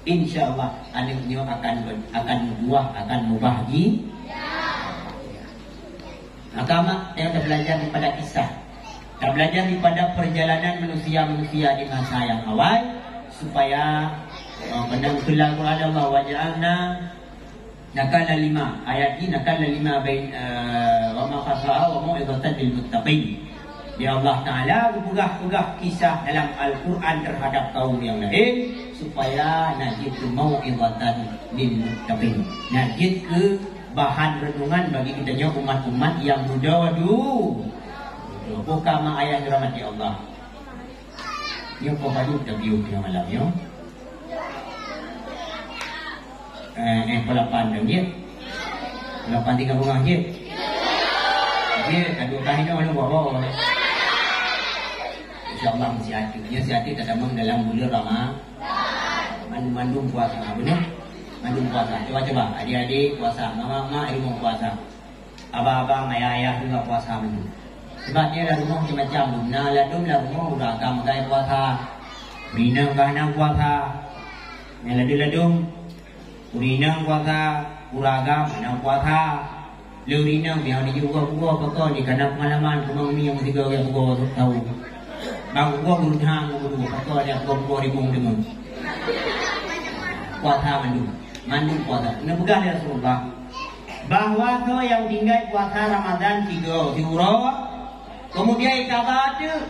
Insya Allah, aneuëk nyoe akan ber-, akan meubuah, akan mubahgi. Maka, mak, teuka belajar daripada kisah. Kita belajar daripada perjalanan manusia-manusia di masa yang awal, supaya, eh, benar betul Al-Quran Allah, "Wa ja'alna," nakala lima, ayat ini nakala lima bain, eh, "wa ma fasaha wa mau'izatan lil muttaqin." Di Allah Taala geupeugah-peugah kisah dalam Al-Quran terhadap kaum yang lain, supaya na jeuet keu mau'izatan lil muttaqin. Na jeuet keu bahan renungan bagi geutanyoe umat-umat yang muda du-, muda. Bukan mak ayah dirahmati Allah. Nyoe poh padum tapiôh nyoe malam nyoe? Eh, eh, poh lapan dah, jeuet? Poh lapan tinggai beungoh, jeuet? Jeuet, aduh, ka hinoe nyoe boh-boh. Insya Allah, meusiat. Nyoe siat tatamong dalam buleuen Rama-, mandum-mandum puasa, beuna? Mandum puasa. Coba-coba, adik-adik puasa, mak-mak, mak, ilmu puasa. Abang-abang, ayah-ayah juga puasa mandum. Sebab nyoe lam rumoh macam-macam. Na ladôm lam rumoh ureueng agam meugai puasa. Ureueng inong ka hana puasa. Nyoe ladôm-ladôm. Ureueng inong puasa, ureueng agam hana puasa. Lé ureueng inong, meunyoe jeuet bugoe-bugoe, pakon jih ka na peungalaman, keumang mi nyang sigoe nyang bugoe tahu. Bang bugoe geuruthang bugoe, pakon nyang bugoe-bugoe ribong deungon. Puasa mandum. Mandum puasa. Neupeugah lé Rasulullah, bahwa soe nyang tinggai puasa Ramadan tiga siuroe, kemudian ikaza teuk,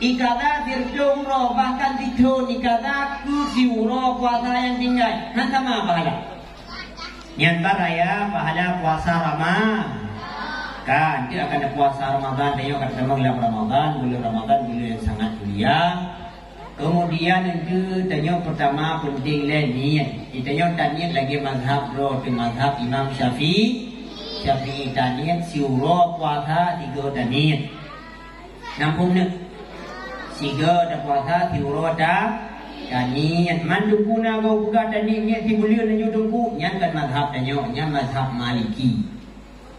ikaza sireutôh uroe, bahkan sithon ikaza keu siuroe puasa nyang tinggai, han sama pahala. Nyan ban raya pahala puasa Rama-, kan, dia akan ada puasa Ramadan, dia akan sama dalam Ramadan, bulan Ramadan, bulan yang sangat mulia. Kemudian itu tanyoe pertama penting lé niet. Tanyoe taniet lagi mazhab droe teuh mazhab Imam Syafi'i. Syafi'i taniet siuroe puasa tiga taniet. Nampung neuk. Siga tapuasa siuroe ta taniet. Man teungku na gau buka taniet niet sibuleuen laju teungku. Nyan kan mazhab tanyoe, nyan mazhab Maliki.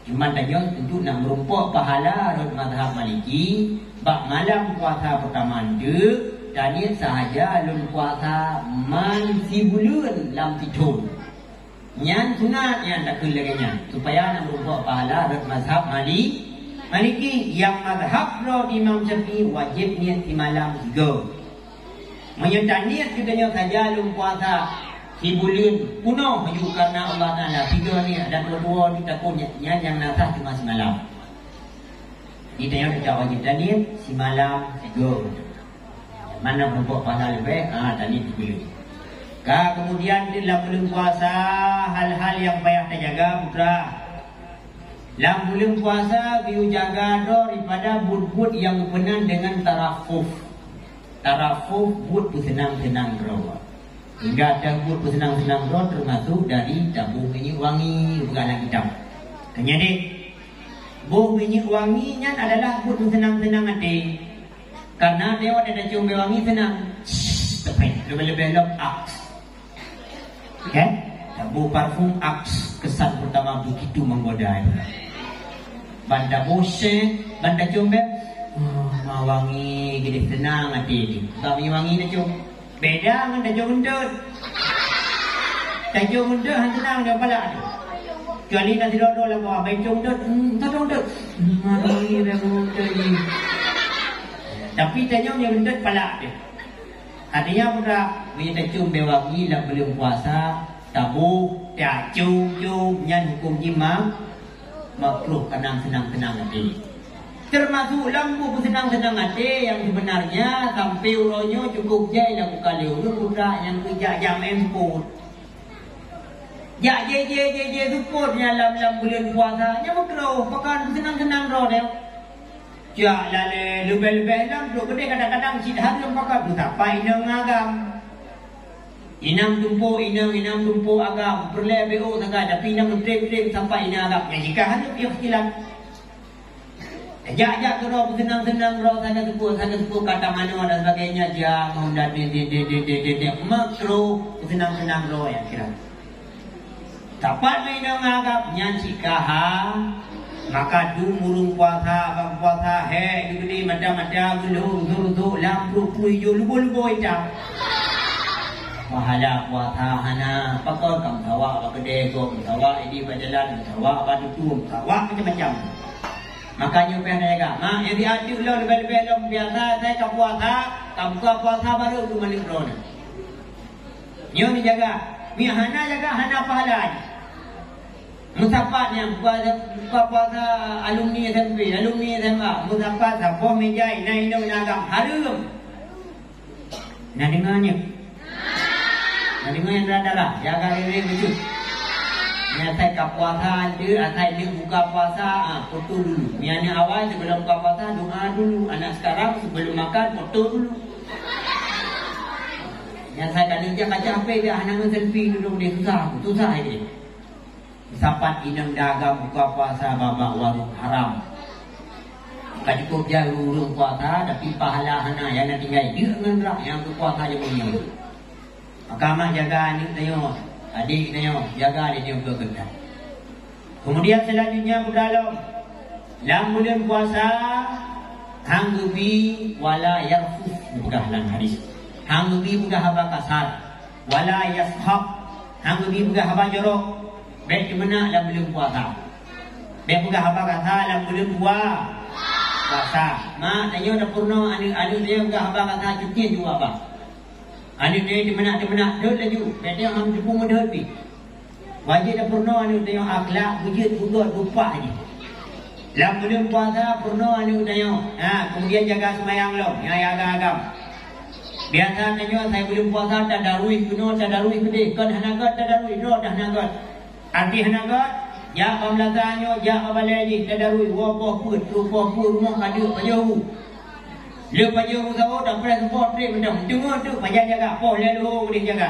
Cuma tanyoe untuk nak meurumpok pahala rot mazhab Maliki, bak malam puasa pertama tu, taniet sahaja lôn puasa man sibuleuen lam sithon. Nyan sunat nyan takheun lagée nyan, supaya nak meurumpok pahala rot mazhab Mali-, Maliki. Nyang mazhab droe Imam Syafi'i wajéb niet simalam siga. Meunyoe taniet geutanyoe saja lôn puasa sibuleuen punoh laju karna Allah Taala, siga niet dan dua-dua di takon nyan, nyan nyang na sah cuma simalam. Di tanyoe teuka wajéb taniet simalam siga. Mana meurumpok pahala leubeh, ah, taniet sibuleuen. Ka kemudian di lam buleuen puasa hal-hal nyang payah tajaga putra. Lam buleuen puasa geuyue jaga droe daripada buet-buet nyang meukeunong deungon tarafuf. Tarafuf buet peuseunang-seunang droe. Hingga teuh buet peuseunang-seunang droe teumasok dari taboh minyeuk wangi, geupeugah lam kitab. Keunyan deh, boh minyeuk wangi nyan adalah buet peuseunang-seunang até. Karna lewat ada cium wangi seunang. Shh, teupet. Leubeh-leubeh lom, aks. Kan? Taboh parfum, aks, kesan Tamah begitu menggoda. Ban taboh seh, ban tacom bèk, oh, ma wangi, jadi seunang até jih. Bak minyeuk wangi tacom. Beda ngon tacom eunteut. Tacom eunteut han seunang di palak teuh. Kecuali na sidroe-droe lam bawah, bèk com eunteut, hmm, tacom eunteut. Hmm, ma wangi bèk eunteut jih. Tapi tacom nyang eunteut palak teuh. Artinya peue? Meunyoe tacom bèk wangi lam buleuen puasa, taboh, tacom-com, nyan huköm jih ma-, makruh, keu nyang seunang-seunang até. Teumasuk lam buet peuseunang-seunang até nyang seubeunarnya sampoe uroe nyoe cukôp jai lakukan lé ureueng buta nyang keu jak-jak meu'en seupôt. Jak jai-jai jai-jai seupôt nyan lam, lam buleuen puasa, nyan makruh, pakon peuseunang-seunang droe teuh. Jak lalé leubeh-leubeh lom, trok keudéh kadang-kadang cit hareuem pakat beusapa inong agam. Inong tumpôk inong, inong tumpôk agam, peureulèe B O sagai, tapi inong trép-trép sapa inong agam. Nyan jih ka hareuem ikhtilat. Jak-jak keudroe peuseunang-seunang droe sagai seupôt, sagai seupôt kata manoe dan sebagainya, jak ngon dan deh, deh, deh, makruh peuseunang-seunang droe nyang kira. Sapat meuinong agam nyan cit ka ha, maka dum ureueng puasa, ban puasa hék geude mata-mata, geulhô rusuk-rusuk, lam pruet-pruet ijô, lubô-lubô itam. Pahala puasa hana, pakon ka meusawa bak keudè gob, meusawa idi bak jalan, meusawa bak tutue, meusawa macam-macam. Maka nyoe pih hana jaga. Mak, nyang di ateueh lôn leubeh-leubeh lôn biasa, asai ka puasa, ka buka puasa barô geumaleuek droeneuh. Nyoe neujaga. Meunyo hana jaga, hana pahala jih. Meusapat nyan, buka, buka puasa alumni S M P, alumni S M A, meusapat saboh meja, na inong na agam, hareuem. Na deungoe nyoe? Na deungoe nyang darah-darah, jaga diri beutôi. Meunyo asai ka puasa, asai lheueh buka puasa, ah, foto dulu. Meunyo aneuk awai, sebelum buka puasa, doa dulu. Anak sekarang, sebelum makan, foto dulu. Nyan asai ka neujak baca H P dah, hana ngon selfie dulu deh, susah, susah lagi. Sapat inong dagang buka puasa bak-bak warong haram. Ka cukup jai ureueng puasa, tapi pahala hana, nyang na tinggai jeuet ngon rak nyang geupuasa jameun nyoe. Maka mak jaga aneuk tanyoe, adék tanyoe, jaga lé nyoe keu geutanyoe. Kemudian selanjutnya peugah lom, lam buleuen puasa, han geubi wala yarfus, geupeugah lam hadis. Han geubi peugah haba kasar, wala yashab, han geubi peugah haba jorok, bèk teumeunak lam buleuen puasa. Bèk peugah haba kasar lam buleuen pua-, puasa. Mak tanyoe tapeurunoe aneuk-aneuk tanyoe peugah haba kasar, cukien ju haba. Aneuk tanyoe teumeunak-teumeunak, deuet laju, bèk tanyoe han teupeu meudeuet pih. Wajéb tapeurunoe aneuk tanyoe akhlak, beujeuet, beugöt, beupah jih. Lam buleuen puasa peurunoe aneuk tanyoe. Ha, kemudian jaga seumayang lom, nyang jaga agam. Biasa tanyoe asai buleuen puasa tadarui keunoe, tadarui keudéh, kon hana göt tadarui, droe dah hana göt. Arti hana göt, jak bak meunasah nyoe, jak bak balèe jih, tadarui, woe poh peuet, trok poh peuet rumoh ka deuek pajoh hu. Lheueh pajoh hu saboh, tapreh saboh trép mantong, teungoh teuk pajan jaga, poh lhèe leuhô udeh jaga.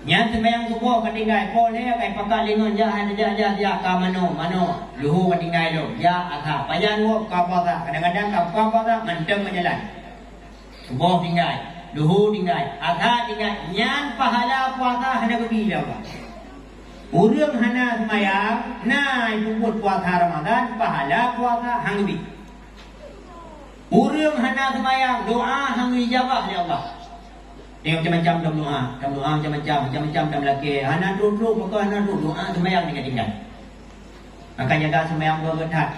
Nyan seumayang suboh ka tinggai, poh lhèe ka ipakat lé ngon jak, hai tajak, jak, jak, ka manoe, manoe, leuhô ka tinggai lom, jak asa, pajan woe buka puasa, kadang-kadang ka buka puasa mantong meujalan. Suboh tinggai, leuhô tinggai, asa tinggai, nyan pahala puasa hana geubi lé Allah. Ureueng hana seumayang, na peubuet puasa Ramadan, pahala puasa han geubi. Ureueng hana seumayang, doa han geuijabah lé Allah. Tengok macam-macam tam doa, tam doa macam-macam, macam-macam tam lakèe. Hana trok-trok, maka hana trok doa, seumayang tinggai-tinggai. Maka jaga seumayang beugöt that.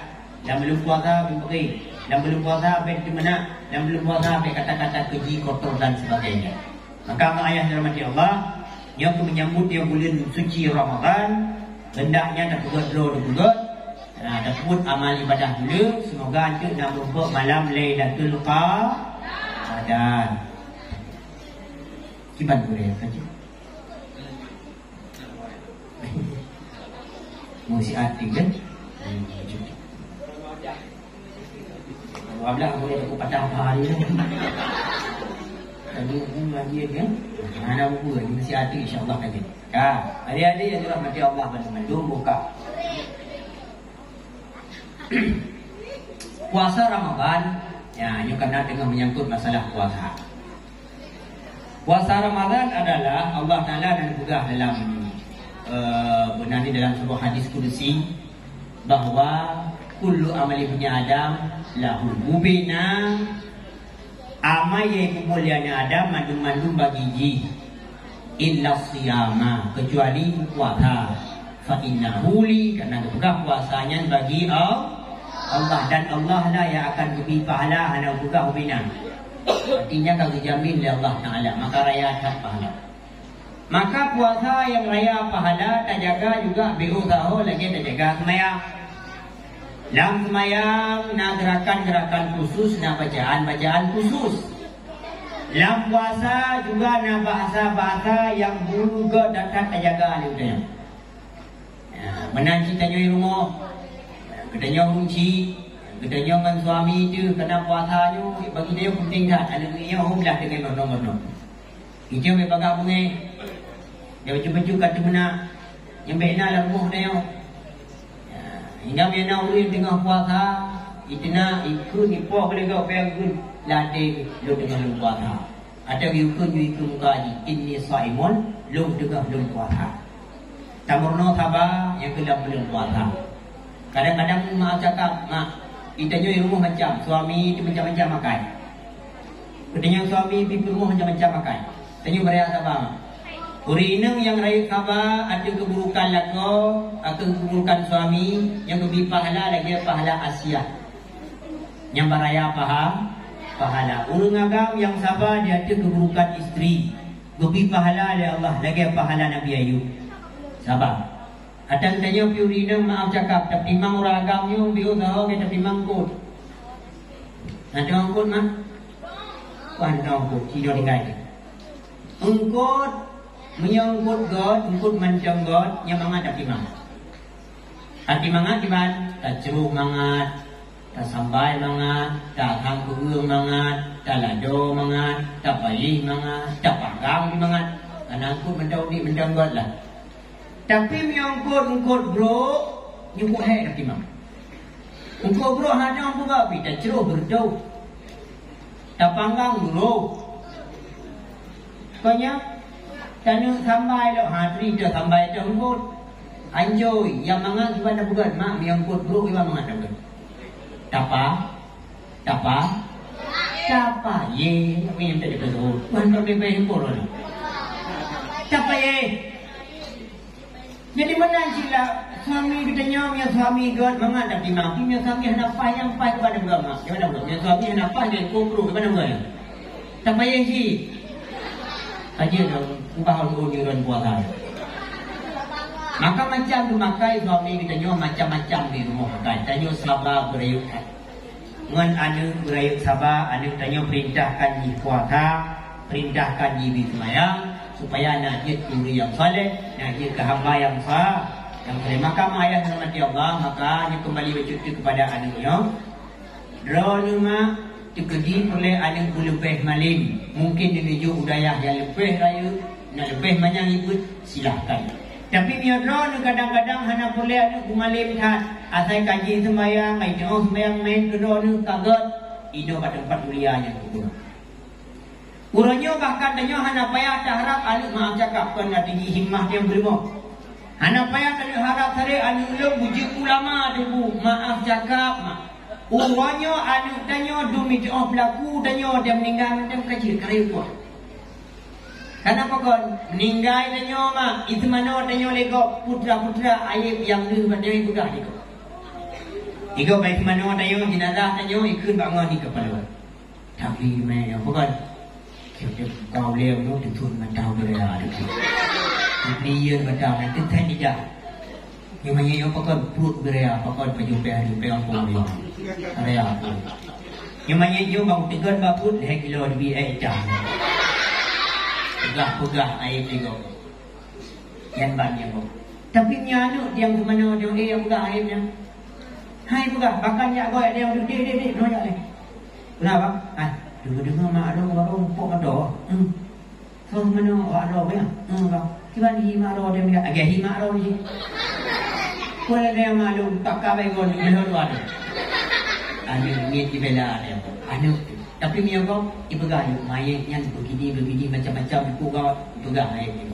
Lam buleuen puasa bèk beuki, lam buleuen puasa bèk teumeunak, lam buleuen puasa bèk kata-kata keuji, kotor dan sebagainya. Maka mak ayah dirahmati Allah, nyoe keu menyambut nyoe buleuen suci Ramadan, hendaknya tapeugöt droe tapeugöt, nah, tapeugöt amal ibadah dulu, semoga anteuk na meurumpok malam Lailatul Qadar. Kiban gurèe saja. Meusiat tinggi. Dua belas boleh aku patah apa hari ni. Tadi aku lagi kan. Mana buku lagi meusiat, insya-Allah, kan. Ka, adik-adik yang dirahmati Allah bantu buka. Puasa Ramadan, ya, nyoe karena tengah menyangkut masalah puasa. Puasa Ramadan adalah Allah Taala dan peugah dalam Eh, beuna ni dalam sebuah hadis kudusi bahwa kullu amali bani Adam lahu, bubena amai nyang ipubuet lé aneuk Adam mandum-mandum bagi jih, illa siyama, kecuali puasa. Fa innahu li, karena geupeugah puasa nyan bagi Al-, Allah, dan Allah lah yang akan geubri pahala, hana geupeugah ubena. Artinya ka geujamin lé Allah Taala, maka raya that pahala. Maka puasa nyang raya pahala tajaga juga beu saho lagée tajaga seumayang. Lam seumayang na gerakan-gerakan khusus, na bacaan-bacaan khusus. Lam puasa juga na bahasa-bahasa nyang beureugat that-that tajaga lé geutanyoe. Ya, meunan cit tanyoe rumoh. Geutanyoe ureueng chik, geutanyoe ngon suami teuh kana puasa nyoe bagi tanyoe penting that. Aneuk nyoe hom lah deungon meurunoe-meurunoe. Geutanyoe bèk bagah beungéh. Dan bacut-bacut ka teumeunak. Nyang bèk na lam rumoh tanyoe. Ya, hingga meunyoe na ureueng teungoh puasa, iteunak, ikheun, ipoh, beuleugah, bèk geukheun, ladé lôn teungoh lôn puasa. Atau yukheun, yukheun muka jih, "Inni shaimun," lôn teungoh lôn puasa. Tameurunoe saba nyang keu lam buleuen puasa. Kadang-kadang mak cakap, "Mak, geutanyoe di rumoh macam, suami teuh macam-macam akai." Geutanyoe suami pih peurumoh macam-macam akai. Tanyoe beurehat saba, mak. Ureueng inong nyang rayeuk saba ateueh keuburukan lakoe, ateueh keuburukan suami, nyang geubri pahala lagèe pahala Asiah. Nyang baraya paha-, pahala. Ureueng agam nyang saba di ateueh keuburukan istri, geubri pahala lé Allah lagèe pahala Nabi Ayub. Saba. Ateueh tanyoe pih ureueng inong, maaf cakap, tatimang ureueng agam nyoe beu saho ngon tatimang eungkôt. Na teuh eungkôt, mak? Wah, na teuh eungkôt, sidroe tinggai. Eungkôt, meunyoe eungkôt göt, eungkôt mantong göt, nyan mangat tatimang. Até mangat kiban, tacrôh mangat, tasambai mangat, tahang keubeung mangat, talado mangat, tapayeh mangat, tapanggang pih mangat. Kana eungkôt mantong udép, mantong göt lah. Tapi meunyoe eungkôt-eungkôt brôk, nyoe keuhai tatimang. Eungkôt brôk hana peugah pih, tacrôh beureutoh. Tapanggang dulu. Kon nyan, taneuk sambai lom, ha, teurimong sambai teuh eungkôt. Anjôi, nyang mangat kiban tapeugöt, mak, meunyoe eungkôt brôk kiban mangat tapeugöt. Tapa, tapa, tapa, yeh, tapi nyang tak dipeugöt. Wan, tak dipeugöt eungkôt lom. Tapa, yeh. Jadi meunan cit lah, suami geutanyoe, meunyoe suami göt mangat tatimang, tapi meunyoe suami hana paih, nyang paih keuban tapeugah mak. Kiban tapeugah, meunyoe suami hana paih, nyan eungkôt brôk, kiban tapeugah nyan. Tapayeh cit. Ka jeuet dong, ubah ureueng nyoe lôn puasa. Maka macam geumakai suami geutanyoe macam-macam di rumoh makai. Tanyoe saba beurayeuk that. Ngon aneuk beurayeuk saba, aneuk tanyoe perintahkan jih puasa, perintahkan jih bri seumayang, supaya na jeuet keu ureueng nyang saleh, na jeuet keu hamba nyang sa-, nyang saleh. Maka mak ayah rahmati Allah, maka nyoe keumbali bacut teuh kepada aneuk nyoe. Droeneuh mak, teukeudi peureulèe aneuk beuleubeh malem, mungken neuneujok u dayah nyang leubeh rayeuk, na leubeh manyang ié peuet, silahkan. Tapi meunyoe droeneuh kadang-kadang hana peureulèe aneuk beumalem that, asai ka jih seumayang, ka jiteuôh seumayang meu'èn keu droeneuh ka göt, inoe bak teumpat mulia nyan keu droeneuh. Uroe nyoe bahkan tanyoe hana payah taharab aneuk, maaf cakap, kon até jih himmah nyang beuleumah. Hana payah taharab sabe aneuk lôn beujeuet ulama teungku, maaf cakap, mak. Uroe nyoe aneuk tanyoe dum jiteuôh peulaku tanyoe dan meuninggai mantong ka jeuet ka rayeuk tuha. Kana pakon, meuninggai tanyoe, mak, iseumanoe tanyoe lé gob, putra-putra ayeb nyang deuh bak tanyoe ipeugah lé gob. Igob bak iseumanoe tanyoe, jeunazah tanyoe ikheun bak ngon di keupeue. Tapi mé nyang pakon, tiep-tiep ka ulèe nyoe teuthon mata beuraya. Teupeulien mata nyan teuthèn ija. Nyoe manyét nyoe pakon pruet beuraya, pakon pajoh pèh, pajoh pèh ampôn nyoe. Beuraya. Nyoe manyét nyoe bang teugon bak pruet lhèe kilo leubeh, eh, ija. Peugah-peugah ayeb lé gob. Nyan ban nyang gob. Tapi nyan aneuk nyang seumanoe nyoe, eh, nyang peugah ayeb nyan. Hai peugah, bahkan jak goe lé, deh, deh, deh, deh, nyoe jak lé. Peue na, bang? Hai, deungoe-deungoe mak lôn baru muphom meudoe. Hmm. Soe meunoe awak droe nyan? Hmm, bang. Kiban hi mak droe, dia meulihat. Agak hi mak droe jih. Peue lagèe mak lôn, tak ka bai gon, nyoe dua tu. Aneuk ngieng jibela dia. Aneuk tu. Tapi meunyoe gob, ipeugah, "Yuk, manyét nyan begini, begini, macam-macam," ipeugah, ipeugah ayeb nyan.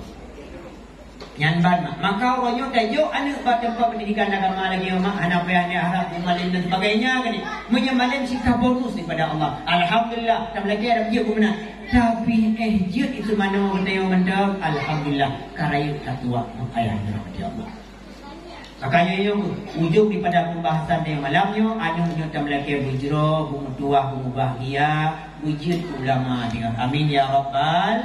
Nyan ban mak. Maka uroe nyoe tajok aneuk bak teumpat pendidikan agama lagèe nyoe mak, hana payah neuharab u malem dan sebagainya kan. Meunyoe malem cit ka bonus daripada Allah. Alhamdulillah, tameulakèe dan jeuet beumeunan. Tapi éh jeuet itu manoe geutanyoe mantong, alhamdulillah, ka rayeuk ka tuwah, ayah dirahmati Allah. Makanya nyoe ujong daripada pembahasan nyang malam nyoe, aneuk nyoe tameulakèe beujroh, beumeutuwah, beumubahgia, beujeuet keu ulama tinggai. Amin ya rabbal.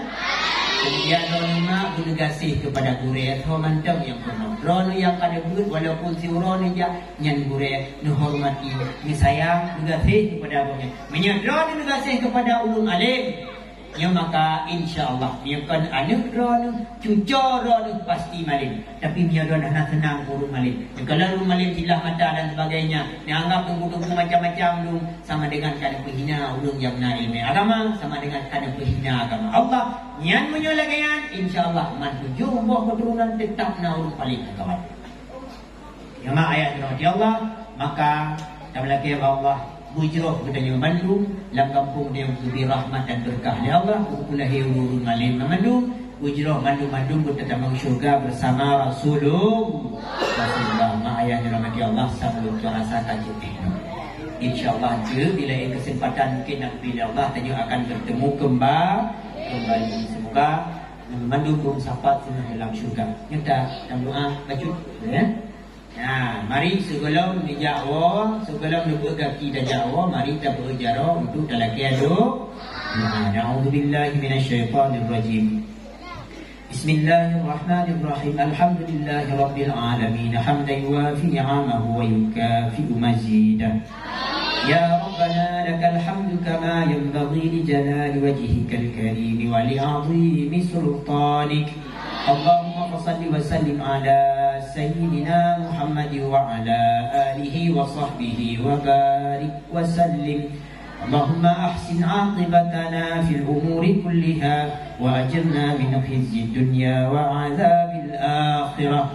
Kemudian droeneuh mak beuneugaséh keupada gurèe, tho mantong nyang peunoh. Droeneuh nyang ka neubeuet walaupun siuroe neujak nyan gurèe, neuhormati, neusayang, neugaséh keupada gobnyan. Meunyoe droeneuh neugaséh keupada ulôn além, nyoe maka insya Allah, meunyoe kon aneuk droeneuh, cuco droeneuh pasti malém. Tapi meunyoe droeneuh hana seunang keu ureueng malém, nyoe kalau ureueng malém silah mata dan sebagainya, neuanggap teungku-teungku macam-macam dum, sama dengan ka neupeuhina ureueng nyang na ileumèe agama, sama dengan ka neupeuhina agama Allah. Nyan meunyoe lagèe nyan, insya Allah, man tujoh boh keuturonan teutap na ureueng paleng kawan. Nyang mak ayah dirahmati Allah, maka tameulakèe bak Allah beujroh geutanyoe bandum lam gampông nyoe geubri rahmat dan beureukat lé Allah, geupeu lahé ureueng-ureueng malém mandum, beujroh mandum-mandum beutatamong syeuruga beusama Rasulullah. Rasulullah, mak ayah dirahmati Allah, saboh rasa ka jeuet. Insya Allah, jeuet bila ada kesempatan mungkin nanti Allah tanyoe akan bertemu kemba-, kembali. Semoga mandum beumeusapat singoh dalam syeuruga. Nyoe ta, tameudoa bacut, ya. Nah, mari sigohlom neujak woe, sigohlom neubeuet gaki tajak woe, mari tabeuet jaroe untuk talakèe doa. Nah, a'udzubillahi minasyaitonirrajim. Bismillahirrahmanirrahim. Alhamdulillahirabbil alamin. Hamdan yuwafi ni'amahu wa yukafi'u mazidah. Ya Rabbana lakal hamdu kama yanbaghi li jalali wajhikal karim wa li 'azimi sultanik. Allahumma fasalli wa sallim ala sayyidina Muhammad wa ala alihi wa sahbihi wa barik wa sallim. Allahumma ahsin 'aqibatana fil umuri kulliha wa ajirna min khizyid dunya wa 'adzabil akhirah.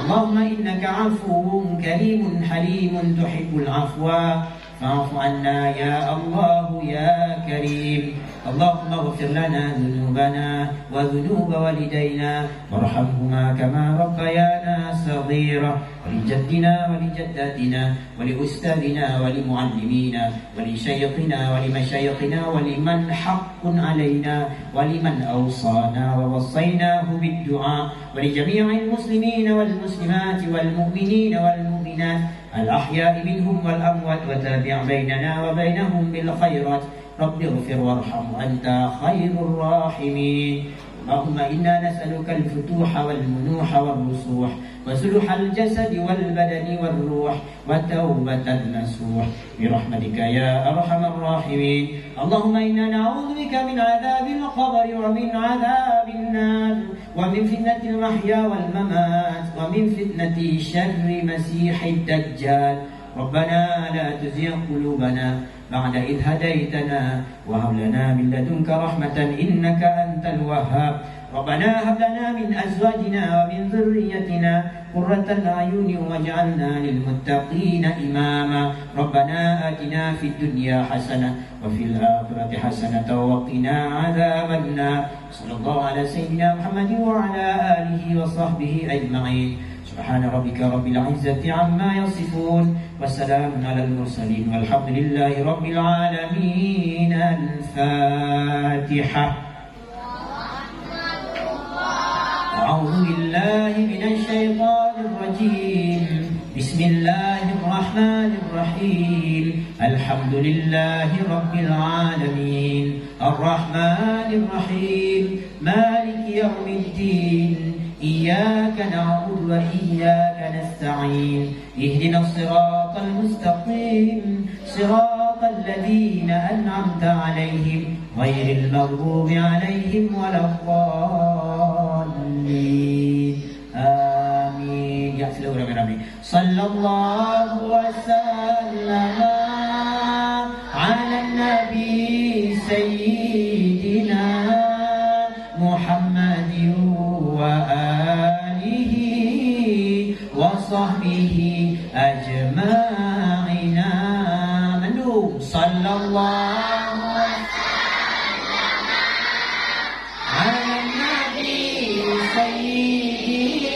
Allahumma innaka 'afuwun karimun halimun tuhibbul 'afwa fa'fu 'anna ya Allahu ya Karim. Allahumma ighfir lana dzunubana wa dzunuba walidaina warhamhuma kama rabbayana shaghira, wa li jaddina wa li jaddatina wa li ustadzina wa li muallimina wa li syaikhina wa li masyayikhina wa liman haqqun 'alaina wa liman awsana wa wassainahu bid du'a wa li jami'il muslimina wal muslimati wal mu'minina wal mu'minat al ahya'i minhum wal amwat wa tabi' bainana wa bainahum bil khairat. Rabbighfir warham anta khairur rahimin. Allahumma inna nas'aluka al-futuha wal munuha war rusuh wa suluhal jasadi wal badani war ruh wa taubatan nasuh bi rahmatika ya arhamar rahimin. Allahumma inna na'udzubika min adzabil qabri wa min adzabin nar wa min fitnatil mahya wal mamat wa min fitnati syarri masihid dajjal. Rabbana la tuzigh qulubana ba'da idh hadaytana wa hab lana min ladunka rahmatan innaka antal wahhab. Rabbana hab lana min azwajina wa min dzurriyyatina qurrata a'yunin waj'alna lil muttaqina imama. Rabbana atina fid dunya hasanah wa fil akhirati hasanatan wa qina adzabannar. Sallallahu ala sayyidina Muhammadin wa ala alihi wa sahbihi ajma'in. Subhana rabbika rabbil izzati amma yasifun. Wa salamun alal mursalin. Walhamdulillahi rabbil alamin. Al-Fatihah. أعوذ بالله من الشيطان الرجيم. بسم الله الرحمن الرحيم. الحمد لله رب العالمين. الرحمن الرحيم. مالك يوم الدين. إياك نعبد وإياك نستعين. اهدنا الصراط المستقيم. صراط الذين أنعمت عليهم غير المغضوب عليهم ولا الضالين. آمين. Ya, selalu ramai-ramai. Sallallahu wasallam ala nabi sayyidina Muhammadin wa alihi wa sahbihi ajma'ina. Mandum. Sallallahu wasallam ala nabi sayyidina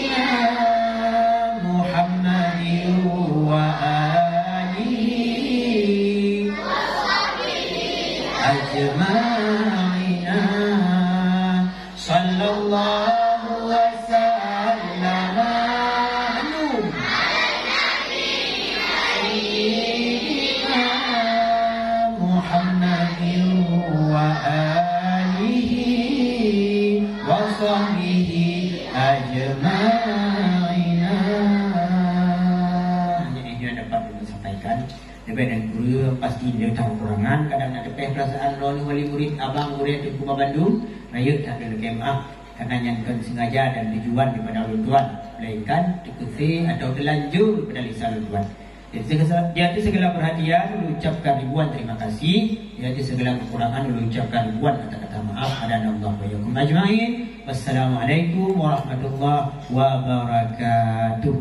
Bèk dan guru pasti ada kekurangan, kadang na teupeh perasaan droeneuh wali murid, abang gurèe teungku bandum, rayeuk that leuké meu'ah, karena nyan kon sengaja dan tujuan daripada ulôn tuan, melainkan teukeusi atau teulanjur daripada lisan ulôn tuan. Jadi segala, di atas segala perhatian, ulôn ucapkan ribuan terima kasih. Di atas segala kekurangan, ulôn ucapkan ribuan kata-kata maaf. Hadanallahu wa iyyakum ajma'in. Wassalamualaikum warahmatullahi wabarakatuh.